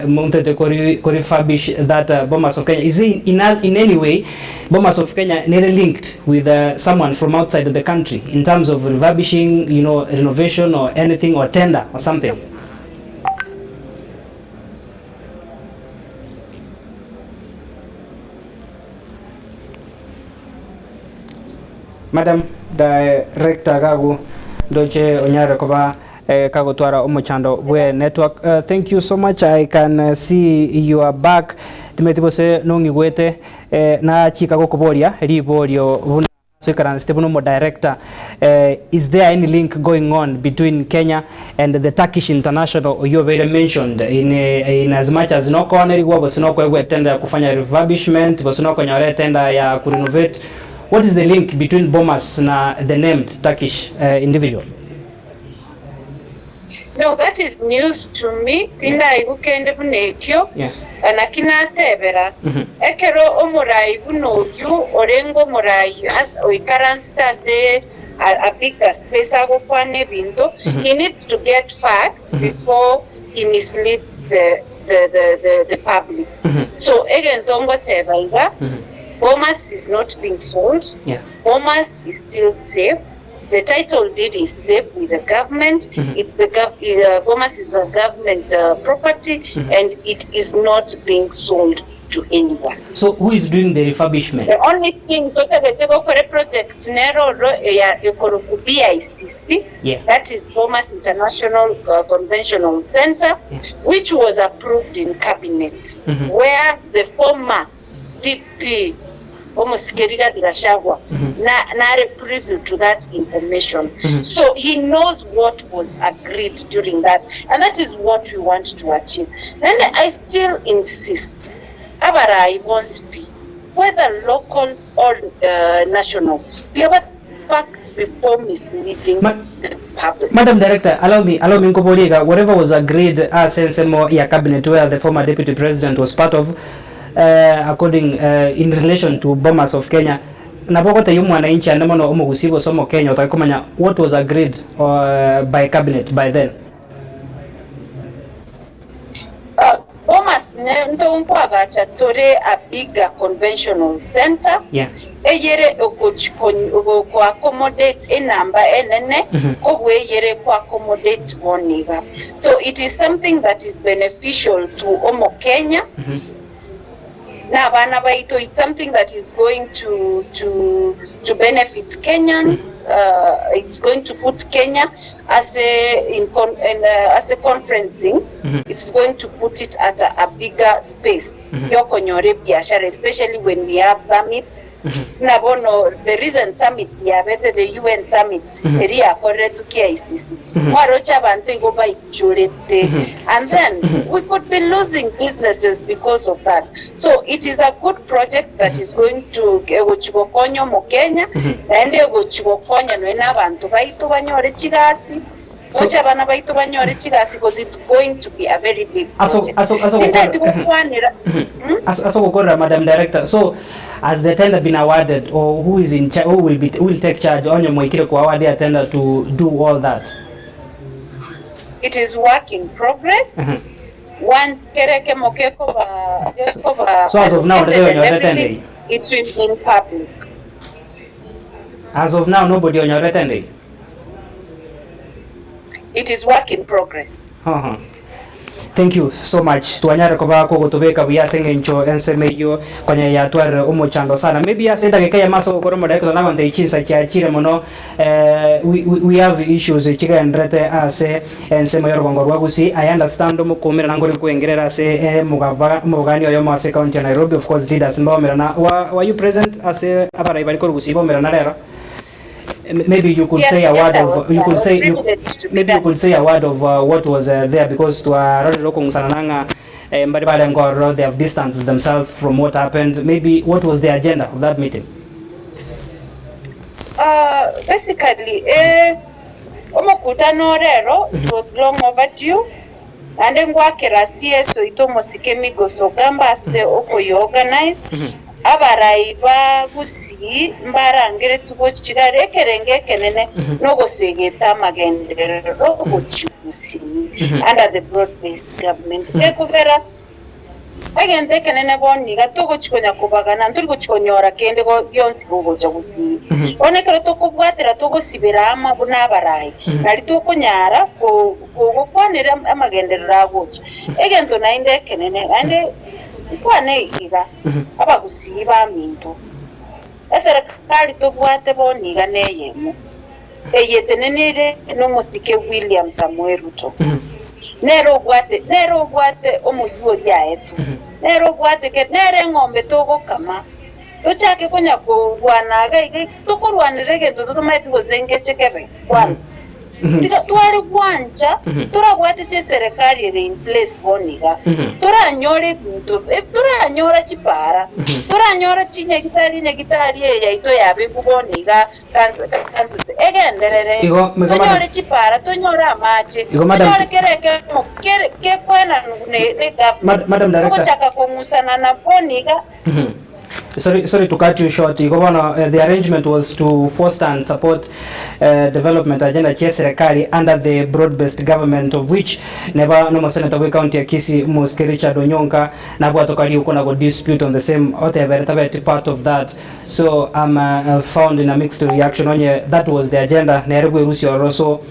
montete ko refurbish that Bomas of Kenya. Is it in, in any way Bomas of Kenya nere linked with someone from outside of the country in terms of refurbishing, you know, renovation or anything or tender or something? Madam Director gagu ndoche onyare koba kagotwara omochando bwe network. Thank you so much I can see you are back. Timeti gose nong'igwete nachika gokoboria riborio buna. Soikaransete buna omodirector, is there any link going on between Kenya and the Turkish International oyio obeire mentioned in, in as much as nokoonerigwa gose nokoegwa etender ya kufanya refurbishment gose nokonyora etender ya kurenovate, what is the link between Bomas na the named Turkish individual? No, that is news to me, tindaigwa kende buna ekio, Yeah. naki natebera, Mhm. ekero omorai buna oyio orenge omorai as- oikaransete ase a, a bigger space agokwana ebinto, Mhm. he needs to get facts Mhm. before he misleads the, the, the, the, the public. So egento ngoteba iga, Bomas is not being sold, Yeah. Bomas is still safe. The title deed is safe with the government. Mhm. It's the gov- Bomas is a government property Mhm. and it is not being sold to anyone. So who is doing the refurbishment? The only thing totagete gokora project nero oro eya ekoroku BICC Yeah. that is Bomas International Conventional Center which was approved in cabinet Mhm. where the former DP Omosike Rigathi Gachagua na nare privy to that information. So he knows what was agreed during that and that is what we want to achieve. Naende I still insist abarai bonsi pi whether local or national tiga ba facts before misleading the public. Madam Director, allow me, allow me nkoborie iga, whatever was agreed ase ensemo ya cabinet where the former deputy president was part of, according in relation to Bomas of Kenya, nabo ogotebia omwananchi ande mono omogusii gose omokenya otake komanya what was agreed by cabinet by then. Bomas ne ntokwagacha tore a bigger conventional centre Yeah. eyere ogochi ko accommodate enamba enene kobua eyere ko accommodate bono iga. So it is something that is beneficial to omokenya na abana baito, it's something that is going to to to benefit Kenyans, it's going to put Kenya as a in con in as a conferencing, it's going to put it at a, a bigger space yokonyora ebiashara especially when we have summits buna bono the recent summit yabete the UN summit eri yakoreretwe KICC mwaroche abanto igo baichorete and then we could be losing businesses because of that so it is a good project that is going to egochi gokonya omokenya naende egochi gokonya noe na abanto baito banyore chigasi gocha abana baito banyore chigasi because it's going to be a very big Aso project aso aso tinteti gokora gokwanera aso gokorera Madam Director. So has the tender been awarded or who is in who will be who will take charge onye moikire kwa award ya tender to do all that? It is work in progress. Once kere kemo kekoba gekoba So as of now, allocated and they onyorete everything, it will be in public. As of now nobody onyorete tender. It is work in progress. Uh-huh. Thank you so much. Twanyare koba kogotobeka buya ase eng'encho ensemo eyio konya yatwarire omochando sana. Maybe ase edageka eyemo ase ogokora omodaika tonagonte chinsa chiachire mono eh, we, we, we have issues chigenderete ase ensemo y'orogongo rwa Gusii. I understand omokomerana nkore kwengerera ase eh, omogaba omogani oyomo ase county ya Nairobi of course leaders mbaomerana. Were, were you present ase abarai baria korwa Gusii baomerana rero? Maybe you could Yes, say a yes, word I of was, you I could was say you, privileged to be maybe you there. could say a word of what was there because twarorire okong'usana nang'a eh, mbare barenge ororo they have distanced themselves from what happened maybe what was the agenda of that meeting Basically, eh, omokutano rero it was long overdue naende ngwakera CS oito omosike Migos Ogamba ase okoyoorganize Abarai ba Gusii mbarangeretie gochia ekerengo ekenene nogosegeta amagenderero gochia Gusii under the broad based government. Gekogera egento ekenene bono iga togochia konya kobagana ntori gochia konyora kende gionsi gogocha Gusii. Bono ekero tokobwatera togosibera amo buna abarai nari tokonyara gokwanera amagenderero agocha. Egento naende ekenene naende Nkwane iga, Abagusii baminto, eserekari tobwate bono iga neyemo, eye etenenire nomosike William Samoei Ruto. Nere obwate, nere obwate omoyio oria aetwe, nere obwate ke, nere eng'ombe togokama. Tochake konya korwana iga iga, tokorwanera egento totomaeti gose ngeche kebe kwanza. Tiga tware gwancha torabwate ase eserekari ere in place bono iga, toranyore ebinto, toranyora chipara, toranyora chinyagitari, enyagitari eye yaito yabekwa bono iga Kansas egenderere, Igo, igo madam, tonyore chipara, tonyore amache, Igo madam, tonyore kera ekemo kere gekwenanwa ne ne Mad, government. Madam Director. Togochaka kong'usana na bono iga. Sorry, sorry to cut you short. Igo bono the arrangement was to foster and support development agenda chia serikali under the broad-based government of which neba nomosenator bwe county ya Kisii Mosike Richard Onyonka nabwatoka riuko na go dispute on the same otebere tabeti part of that So am found in a mixed reaction onye that was the agenda nere bwerusia ororo so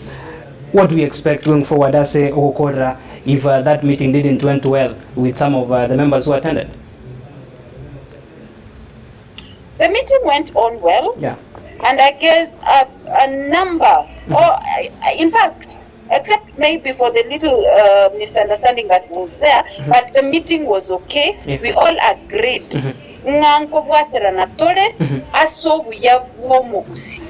what do we expect going forward ase ogokorera if that meeting didn't went well with some of the members who attended? The meeting went on well Yeah. and I guess a, a number or in fact except maybe for the little uh, misunderstanding that was there but the meeting was okay Yeah. we all agreed ng'a nkobwaterana tore ase obuya bw'omogusii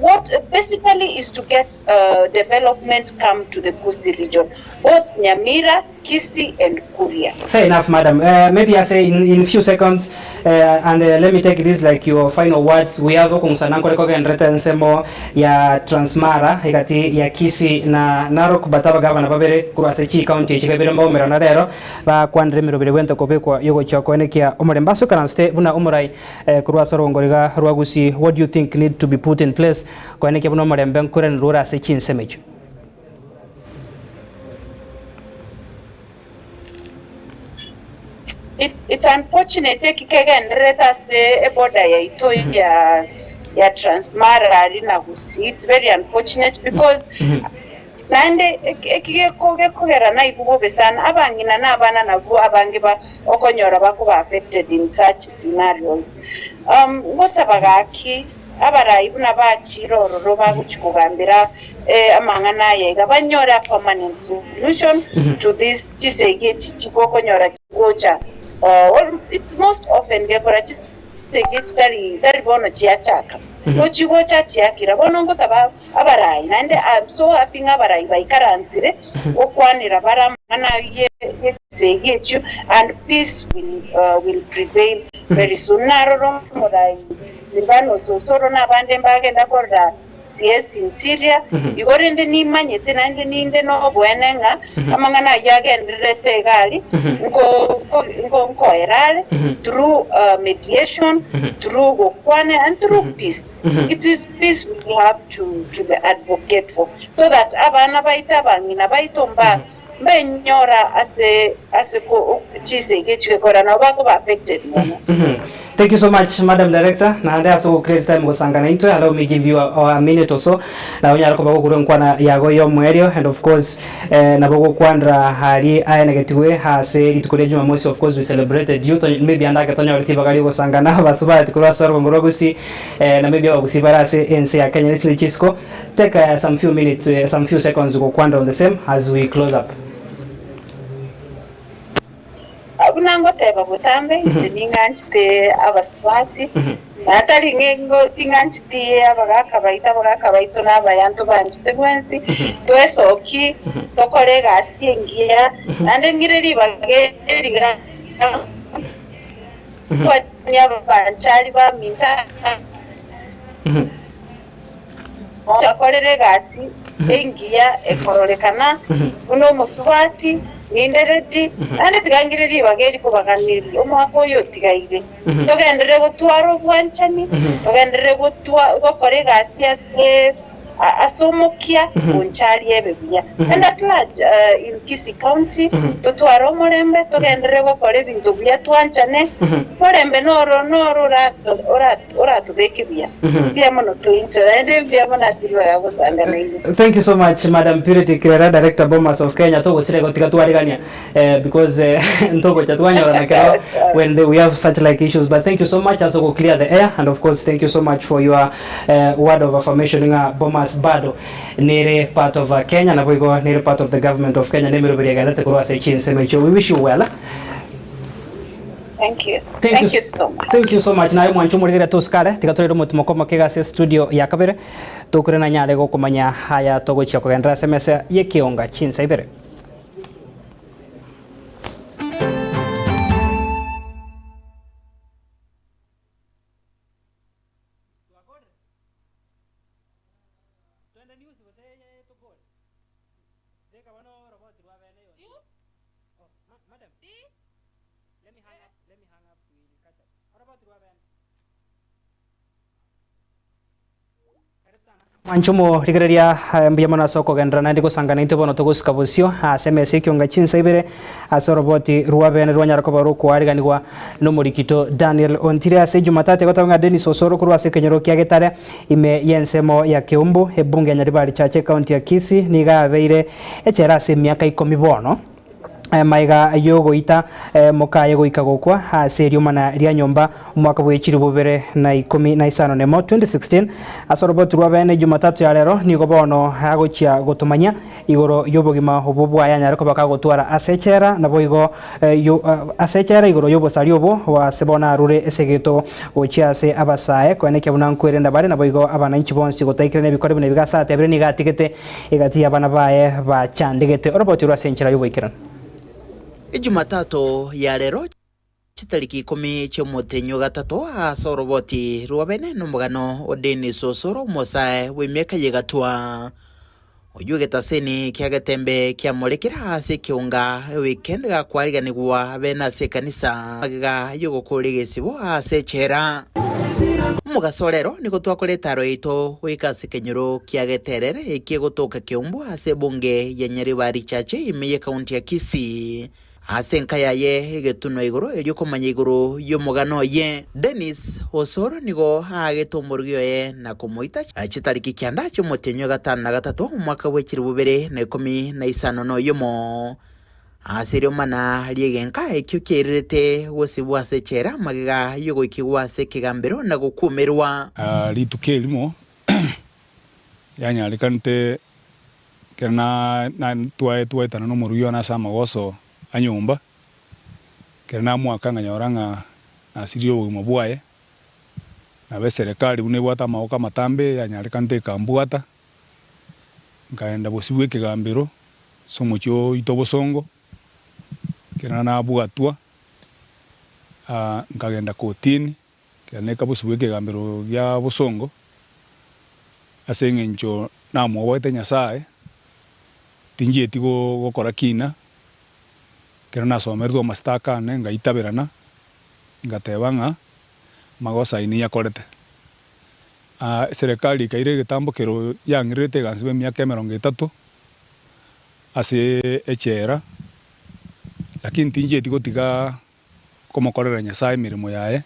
what basically is to get uh, development come to the Gusii region both Nyamira Kisii and Kuria. Fair enough, madam. Maybe I say in, in few seconds, and let me take this like your final words. We have okong'usana nkore kogenderete ensemo ya Transmara egati ya Kisii na Narok but abagavana babere korwa ase chicounty echi kabere mbaumerana rero bakwanire emeroberi bwente kobekwa yogochia koenekia omorembe ase okaransete buna omorai korwa ase orogongo riga rwa Gusii. What do you think need to be put in place koenekia buna omorembe nkoiranerwa ore ase chinsemo echio? It's, it's unfortunate eki kegendererete ase eboda yaito ya ya Transmara aria na Gusii. It's very unfortunate because naende eki eki geko gekogera naigwe bobe sana abang'ina na abana nabwo abange ba okonyora bakoba affected in such scenarios. Um, ngosaba gaki Abarai buna bachiire ororo bagochia kogambera amang'ana aya iga, banyore a permanent solution to this chisegi echi chigokonyora chigocha it's most often gekora chisegi echi tari tari bono chiachaka no chigocha chiakira. Bono ngosaba abarai naende I'm so happy ng'a abarai baikaransire gokwanera bare amang'ana ayio ye chisegi echio and peace will will prevail very soon. Naroro omorai Silvanus Osoro na abande mbagenda korora CS Interior, igo rende nimanyete naende ninde noboene ng'a amang'ana ayio agendererete iga aria, nko nko nkoera are through mediation, through gokwana and through peace. It is peace we have to to the advocate for so that abana baito abang'ina baito mba Mbenyora ase ase ko chisegi echi gekora nabo bakoba affected mono. Thank you so much Madam Director naende ase go create time gosanga naintwe allow me give you a, a minute or so na onyare koba gokorwa enkwana yago ya omoerio and of course eh, nabo gokwanera aria aenegetigwe ase rituko ria Jumamosi of course we celebrated you maybe ande ake tonyoreti ibaga riogosangana abasubati korwa ase orogongo rwa Gusii eh, na maybe abagusii bare ase ense ya Kenya ne chisiko Take some few minutes, some few seconds gokwanera on the same as we close up. Buna ngoteba botambe, inche ning'anchete abasubati, na tari ng'engo ting'ancheti abagaka baito, abagaka baito nabaya ntobanchete bwensi, twesoki, tokore egasi engiya, naende ng'ire ribaga eri riga nkwanie abanchari baminto. Nchakorere egasi engiya ekororekana buna omosubati, ninde ready, naende tiga ngire ribaga eri kobaganeria omwaka oyo otigaire. Togenderere gotwara obwanchani, togenderere gotwa gokora egasi ase ase omokia oncharie ebe buya. And at large in Kisii County, totware omorembe, togenderere gokora ebinto buya twanchane, omorembe noro noro orato orato oratobeke buya. Mbuya mono toinche naende mbuya mono ase ribaga gosanga nainwe. Thank you so much Madam Purity Kirera, Director Bomas of Kenya. Togosire gotiga twarigania eh, because eh, ntogocha twanyorana kero when the, we have such like issues but thank you so much ase go clear the air and of course thank you so much for your eh, word of affirmation ng'a Bomas bado nere part of Kenya naboigo nere part of the government of Kenya nemeroberi egenderete korwa ase chinsemo echio we wish you well. Thank you. Thank Thank you so much. Thank you so much. Naye mwancho omorigere tosikare, tiga torere omotimo komo kega ase studio ya kabere, tokure nanyare gokomanya aya togochia kogenderera ase emesa y'ekeonga chinsa ibere. Mwanche omorigereria mbuya mono ase okogenderera naende gosanga naintwe bono togosika bosio ase emesa ekionga chinsa ibere ase oroboti rwa bene rwanyara koba rokoariganigwa nomorikito Daniel Ontire ase Jumatatu egoteba ng'a Dennis Osoro korwa ase ekenyoro kia Getare ime y'ensemo ya Keumbu ebunge ya Nyaribari Church ecounty ya Kisii nigo abeire echela ase emiaka ikomi bono. Maiga y'ogoita mokaye goika gokwa ase eriomana ria nyomba omwaka bwe chilifu bibere na ikomi na isano nemo, 2016. Ase oroboti rwa bene Jumatatu ya rero nigo bono agochia gotomanyia igoro y'obogima obwo bwaye anyare koba kagotwara ase echela naboigo ase echela igoro y'obosari obwo ase bono arure esegeto gochia ase abasae koenekia buna nkwerenda bare naboigo abananchi bonsi gotaikerana ebikore buna ebi gase atebire nigo atigete Egati y'abana baye bachandegete oroboti rwa ase enchera y'oboikeranu. Ejumatatu ya rero chitariki ikomi chi'omotenyi o gatato ase oroboti rwa bene nomogano o Dennis Osoro omosae bw'emiaka y'egatwa oyio egetaseni kia getembe kiamorekire ase ekeunga eweekend gakwariganigwa bene ase ekanisa magega y'ogokora egesibo ase echela. Omogaso o rero nigo twakora etaaro yaito goika ase ekenyoro kia Geterere ekie gotoka Keumbu ase ebunge ya Nyaribari Church ime y'ekaunti ya Kisii. Ase enka yaye egetunwa igoro erio komanya igoro y'omogano oye. Dennis Osoro nigo aagete omorugi oye na komoita chitariki kianda chi'omotienyi o gatano na gatato omwaka bwe chilifu bibere na ikomi na isano na oyomo. Ase riomana ri'egenka ekio kiairerete gosibwa ase echela magega y'ogoikigwa ase ekegambero na gokuumerwa. Rituko erimo yanyarekanete ekero twaetana nomorugi one ase amagoso a nyomba, ekero namoaka nkanyora ng'a nasirie obogima bwaye, nabo eserekari buna ebwate amaboko amatambe yanyarekanete ekambwata. Nkaenda bosio bw'ekegambero ase omochie oito obosongo, ekero nabwatwa, nkagenda kotini, ekero naika bosio bw'ekegambero gia bosongo, ase eng'encho namoboete Nyasaye, tinchieti gokora kina, ekero nasomeretwe amasitaka ane ngaitaberana, ngateba ng'a amagoso ayio niyakorete. Eserekari ekaira egetambo kero yang'irerete egansi bw'emiaka emerongo etato ase echela, lakini tinchieti gotiga komokorera Nyasaye emeremo yaye,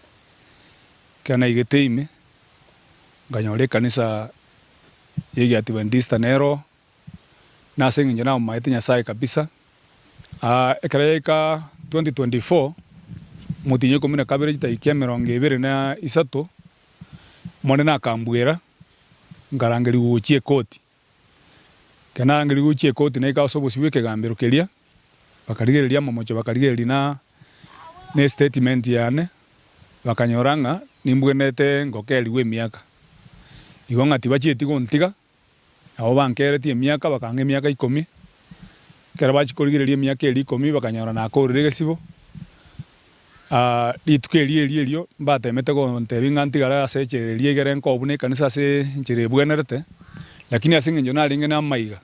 ekero naigete ime, nkanyora ekanisa ya egeadventista nero, na ase eng'encho namomaete Nyasaye kabisa. Ekero yaika 2024, omotienyi o ikomi na kabere chidakika emerongo ebere na isato, Omonene akambuera, nkarangerigwa gochia ekoti. Ekero narangerigwe gochia ekoti naika ase obosio bw'ekegambero keria, bakarigereria amamocho bakarigereria na na estatement yane, bakanyora ng'a nimbwenerete ngokerigwe emiaka. Igo ng'a tibachieti gontiga, Nabo bankeretie emiaka, bakang'a emiaka ikomi. Ekero bachia korigereria emiaka eria ikomi, bakanyora nakorire egesibo. Rituko erio erio erio mbatemete gontebia ng'a ntigare ase echela eria egere nkoe buna ekanisa ase enchera ebwenerete, lakini ase eng'encho narenge namaiga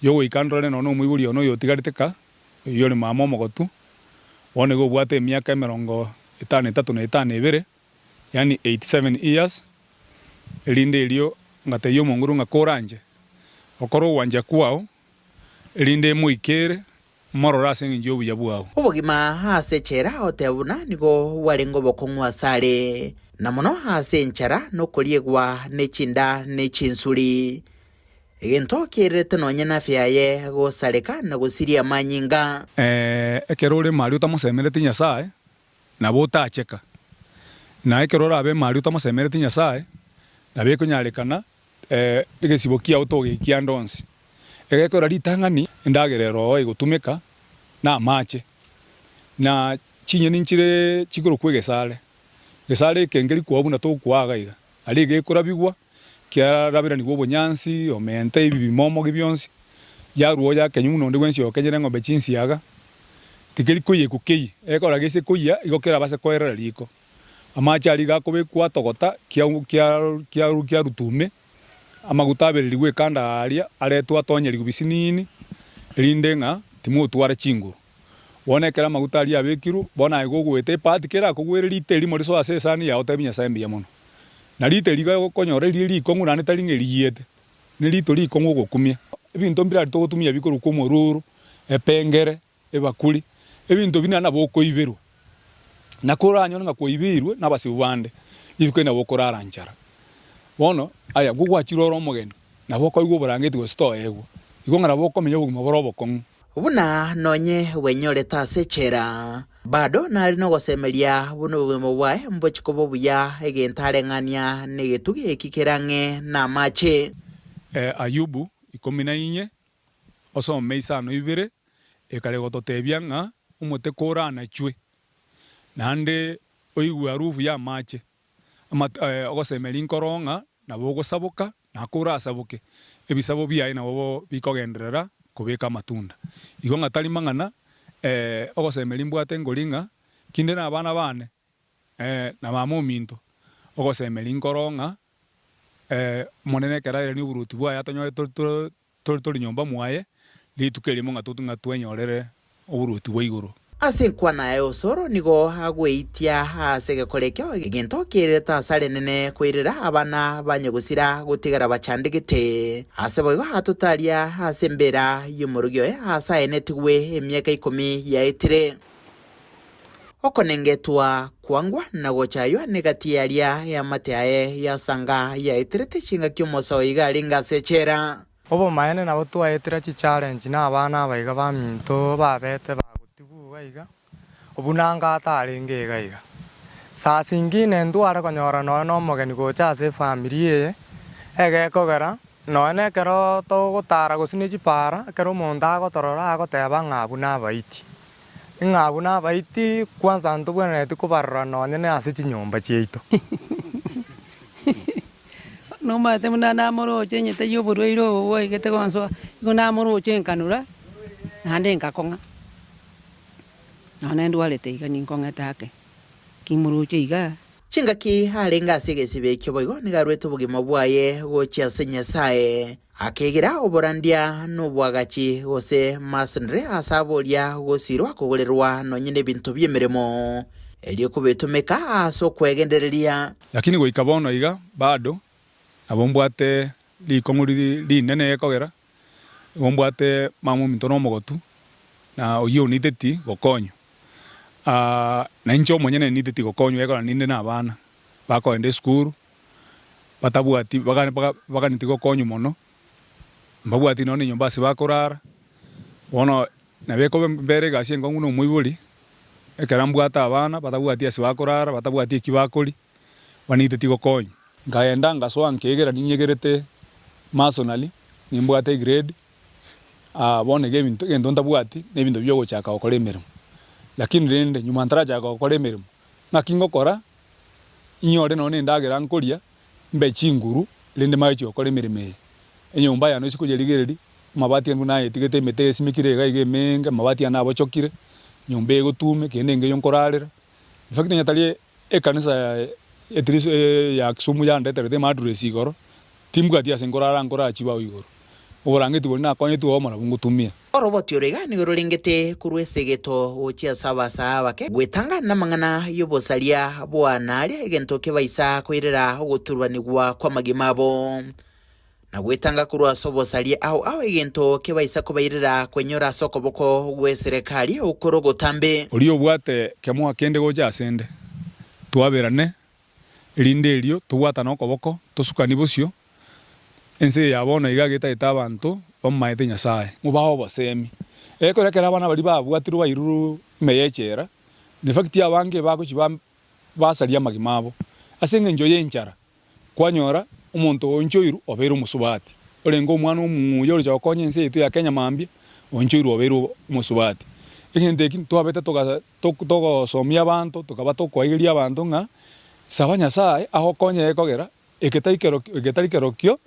yogoika ndore nonya omoibori one oyotigarete ka, oyio ore mama omogotu, bono iga obwate emiaka emerongo etano etato na etano ebere, yaani 87 years, erinde erio ngatebia omonguru ng'a koranche okore ogwancha kwao, erinde emoikere morore ase engencho y'obuya bwao. Obogima ase echela oteba buna nigo bwarenge obokong'u asare, na mono ase enchara na okoriegwa ne chinda ne chinsuri, egento kiairerete nonya nafia yaye gosareka na gosiria amanyinga. Ekero ore maria otamosemereti Nyasae, nabo otacheka. Na ekero orabe maria otamosemereti Nyasae, nabo ekonyarekana egesibo kiao togeikia ande onsi. Egekora ritang'ani endagera ero egotumeka na amache. Na Chinyeni nchire chikorokwa egesare, egesare eke nkeri koa buna tokoa iga iga, aria egekorabigwa, kiaraberanigwa obonyansi, omenta ebi bimomogi bionsi, yarwa oyakenywa buna onde bwensi okenyire eng'ombe chinsiaga, tikeri koiyekwa keyie, ekero gese koiyia igo kerabase koerera riko. Amache aria iga akobekwa atogota kia kia kia kiarutwa ime, amaguta abererigwe ekanda aria aretwe atonyerigwe bisinini, erinde ng'a timotwara chinguru. Bono ekero amaguta aria abekirwe, bono aye gogoeta epaati kerakogwere rite erimo risoe ase esani yao otebi Nyasae mbuya mono. Na rite eri iga okonyora rire rikong'u naende tari ng'a eriyiete, ne rito rikong'u ogokumia. Ebinto mbirari togotumia bikorokwa omoruru, epengere, ebakuri, ebinto buna nabo okoiberwa. Na koranyore ng'a kwaibeirwe nabasibu bande, rituko eri nabo okorara nchara. Bono, aya, gogwachire ore omogeni, nabo okoigwa oborangeti gose toegwa. Igo ng'a nabo okomenya obogima bore obokong'u. Buna nonye bwenyorete ase echela, bado nare nogosemeria buna obogima bwaye mbochie koba obuya, egento areng'ania negetugi eki kere ang'e namache. Ayubu ikomi na inye, osome isano ibere, ekare gototebia ng'a omote koranachwe, naende oigwe harufu y'amache, ogosemeria nkoro ng'a nabo ogosaboka, na korasaboke, ebisabo biaye nabo bikogenderera kobeka amatunda. Igo ng'a tari mang'ana, ogosemeria mbwate nkori ng'a kinde nabana bane, na mama ominto, ogosemeria nkoro ng'a Omonene ekero airanie oboruoti bwaye atonyore tore tori nyomba mwaye, rituko erimo ng'a ng'a twenyorere oboruoti bwa igoro. Ase enkwana yaye Osoro nigo agweitia ase egekora ekio egento kiererete ase arenene koirera abana ba nyagosira gotigara bachandegete. Ase boigo atotaria ase embera y'omorogi oye aase aenetigwe emiaka ikomi yaetire. Okonengetwa kwangwa na gochaywa negati y'aria eamate aye yasanga yaeterete chingaki omosa oyo iga arenge ase echela. Obomaene nabo twaetera chichallenge na abana aba iga baminto babete bagotigwa iga iga, obuna anga atarenge iga iga. Saa zingine ntware konyora nonya na omogeni gocha ase efamiri eye, egekogera nonya na ekero togotara gose ne chipara, ekero omonto agotorora agoteba ng'a abwo nabaiti. Ng'a abwo nabaiti kwansa ntobwenereti kobarora nonya ne ase chinyomba chiaito. Nomanyete buna namoroche onye taiyo oborwaire obo bwaigete gonsoa, igo namoroche nkanura, naende nkakong'a. Nonya ndwarete iga ninkong'ete ake, ki moroche igaa. Chingaki arenge ase egesibo ekio boigo nigo aruete obogima bwaye gochia ase Nyasae. Akegera oborandia nobwagachi gose masonry ase aboria gosirwa kogorerwa nonye nebinto bi'emeremo, erio kobitumeka ase okwegendereria. Lakini goika bono iga bado nabo mbwate rikong'u rinene gekogera, nigo mbwate mama ominto na omogotu, na oyio oniteti gokonywa. Na inche omonyene niteti gokonywa gekogera ninde na abana bakogenda esukuru, batabwati baganeti gokonywa mono, mbabwati nonya na enyomba ase bakorara, bono nabo ekoba mbere egasi enkong'u na omoibori, ekero mbwate abana batabwati ase bakorara, batabwati eki bakoria, baniteti gokonywa. Nkaenda ngasoa nkaegera ninyegerete masonary, nimbwate egrade, bono iga ebinto egento ntabwati na ebinto bia ogochaka gokora emeremo. Lakini rende nyuma ntarachaka gokora emeremo, ng'aki ngokora? Inyore nonya nendagera nkoria, mbe chinguru, rende mage gokora emeremo eye. Enyomba yane ase koyerigereria, amabati ane buna nayetigete emete esimekire iga iga emenge, amabati ane abochokire, nyomba egotume, kende engeyo nkorarera. In fact onye tari ekanisa at least ya Kisumu yandeterete emattress igoro, timbwati ase nkorara nkorara chibao igoro. Oborangeti boria nakonyetwe obomo nabwo ngotumia. Oroboti oro iga nigo rorengete korwa esegeto gochia ase abasaa abake, gwetanga namang'ana y'obosaria bwa naaria egento kebaisa koirera ogoturubanigwa kw'amagima abo, na gwetanga korwa ase obosaria ao ao egento kebaisa kobairera kwenyora ase okoboko gw'eserekari okore ogotambe. Oria obwate kemoa kende gocha asende, twaberane, erinde erio tobwatane okoboko, tosukanie bosio, Ense eye ya bono iga getaete abanto bamomanyete Nyasae. Mobae obosemi. Ekero ekero abana baria babwatirwe bairurwe ime y'echela, in fact abange bagochia basaria amagima abo ase engencho y'enchara. Kwanyora omonto oonchoirwe obeire omosubati, orenge omwana omong'uya oroche gokonya ense yaito ya Kenya mambia, oonchoirwe obeire omosubati. Egento eki ntwabete toga togosomia abanto, tokaba tokoaigeria abanto ng'a saba Nyasaye agokonye ekogera eke tari kero eke tari kerokio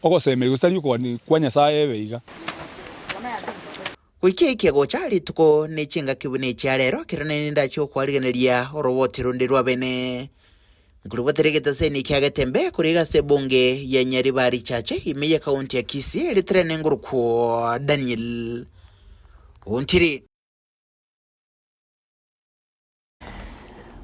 ogosemeria gose tari okogania kwa Nyasaye ebe iga. Goika ekia gocha rituko ne chingaki buna echia rero, ekero nere ndache gokwarigeneria oroboti runde rw'abene. Nkorobotera egetaseni kia Getembe korwa iga ase ebunge ya Nyaribari Chache ime y'ekaunti ya Kisii eritere nengorokwo Daniel Ontiri.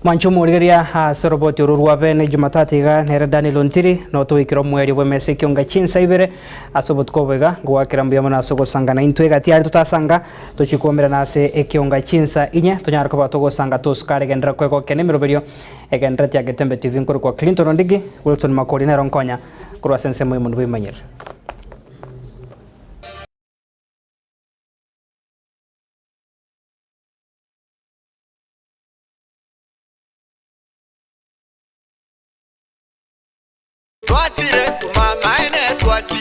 Mwanche omorigereria ase oroboti oro rwa bene Jumatatu iga nere Daniel Ontiri notoikire omwerio bw'emesa ekionga chinsa ibere ase obotuko obo iga ngoakera mbuya mono ase ogosanga naintwe egati aria totasanga tochie kwomerana ase ekionga chinsa inye tonyare koba togosanga tosukare genderera kwegokia nemeroberio egenderereti ya Getembe TV nkorokwa Clinton Ondigi Wilson Makori nero nkonya korwa ase ensemo y'omonto bw'emanyerere.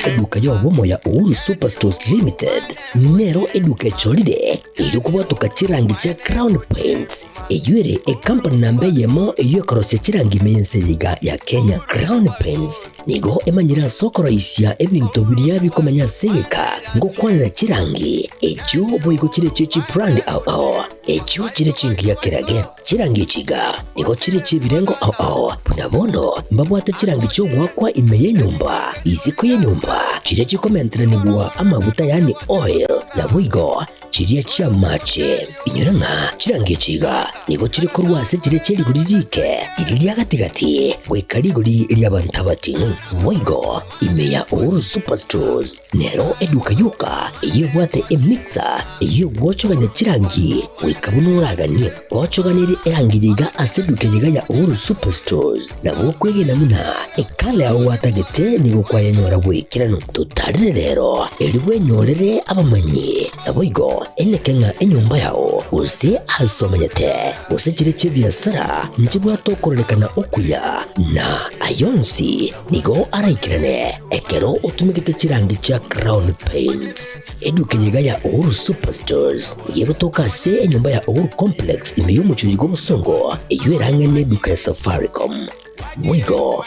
Eduka y'obomo ya Uhuru Superstores Limited nero eduka echorire erio kobwatoka chirangi chia Crown Paints eyio ere ekampani namba eyemo eyio ekorosia chirangi ime y'ense eye iga ya Kenya. Crown Paints nigo emanyire ase okoroisia ebinto biria bikomenya ase egeka ngokwanera chirangi echio boigo chire chie chibrand ao ao. Echio chire chingiya kerage, chirangi echi iga nigo chire chi'ebirengo ao ao, buna bono mbabwate chirangi chi'ogoakwa ime y'enyomba, isiko y'enyomba, chiria chikomenteranigwa amaguta yaani oil, naboigo chiria chi'amache. Inyora ng'a chirangi echi iga nigo chire korwa ase chiria chie rigori riike, riria ria gati-gati, goika rigori ri'abanto abating'u. Boigo ime ya Uhuru Superstores. Nero eduka yoka eyio ebwate emixer eyio egwochogania chirangi goika buna oraganie. Gochoganerie erangi yaiga ase eduka eyeiga ya Uhuru Superstores nabo okwegena buna ekala yao gwatagete nigo kwayenyora bw'ekeranu. Totarire rero erio bwenyorere abamanyi naboigo eneke ng'a enyomba yao gose ase omanyete gose chire chi'ebiasara nchibwate okororekana okuya na ayonsi Nigo araikerane ekero otumegete chirangi chia Crown Paints. Eduka eye iga ya Uhuru Superstores nigo egotoka ase enyomba ya Uhuru Complex ime y'omochie oyo bw'obosongo eyio erang'ane eduka ya Safaricom. Boigo.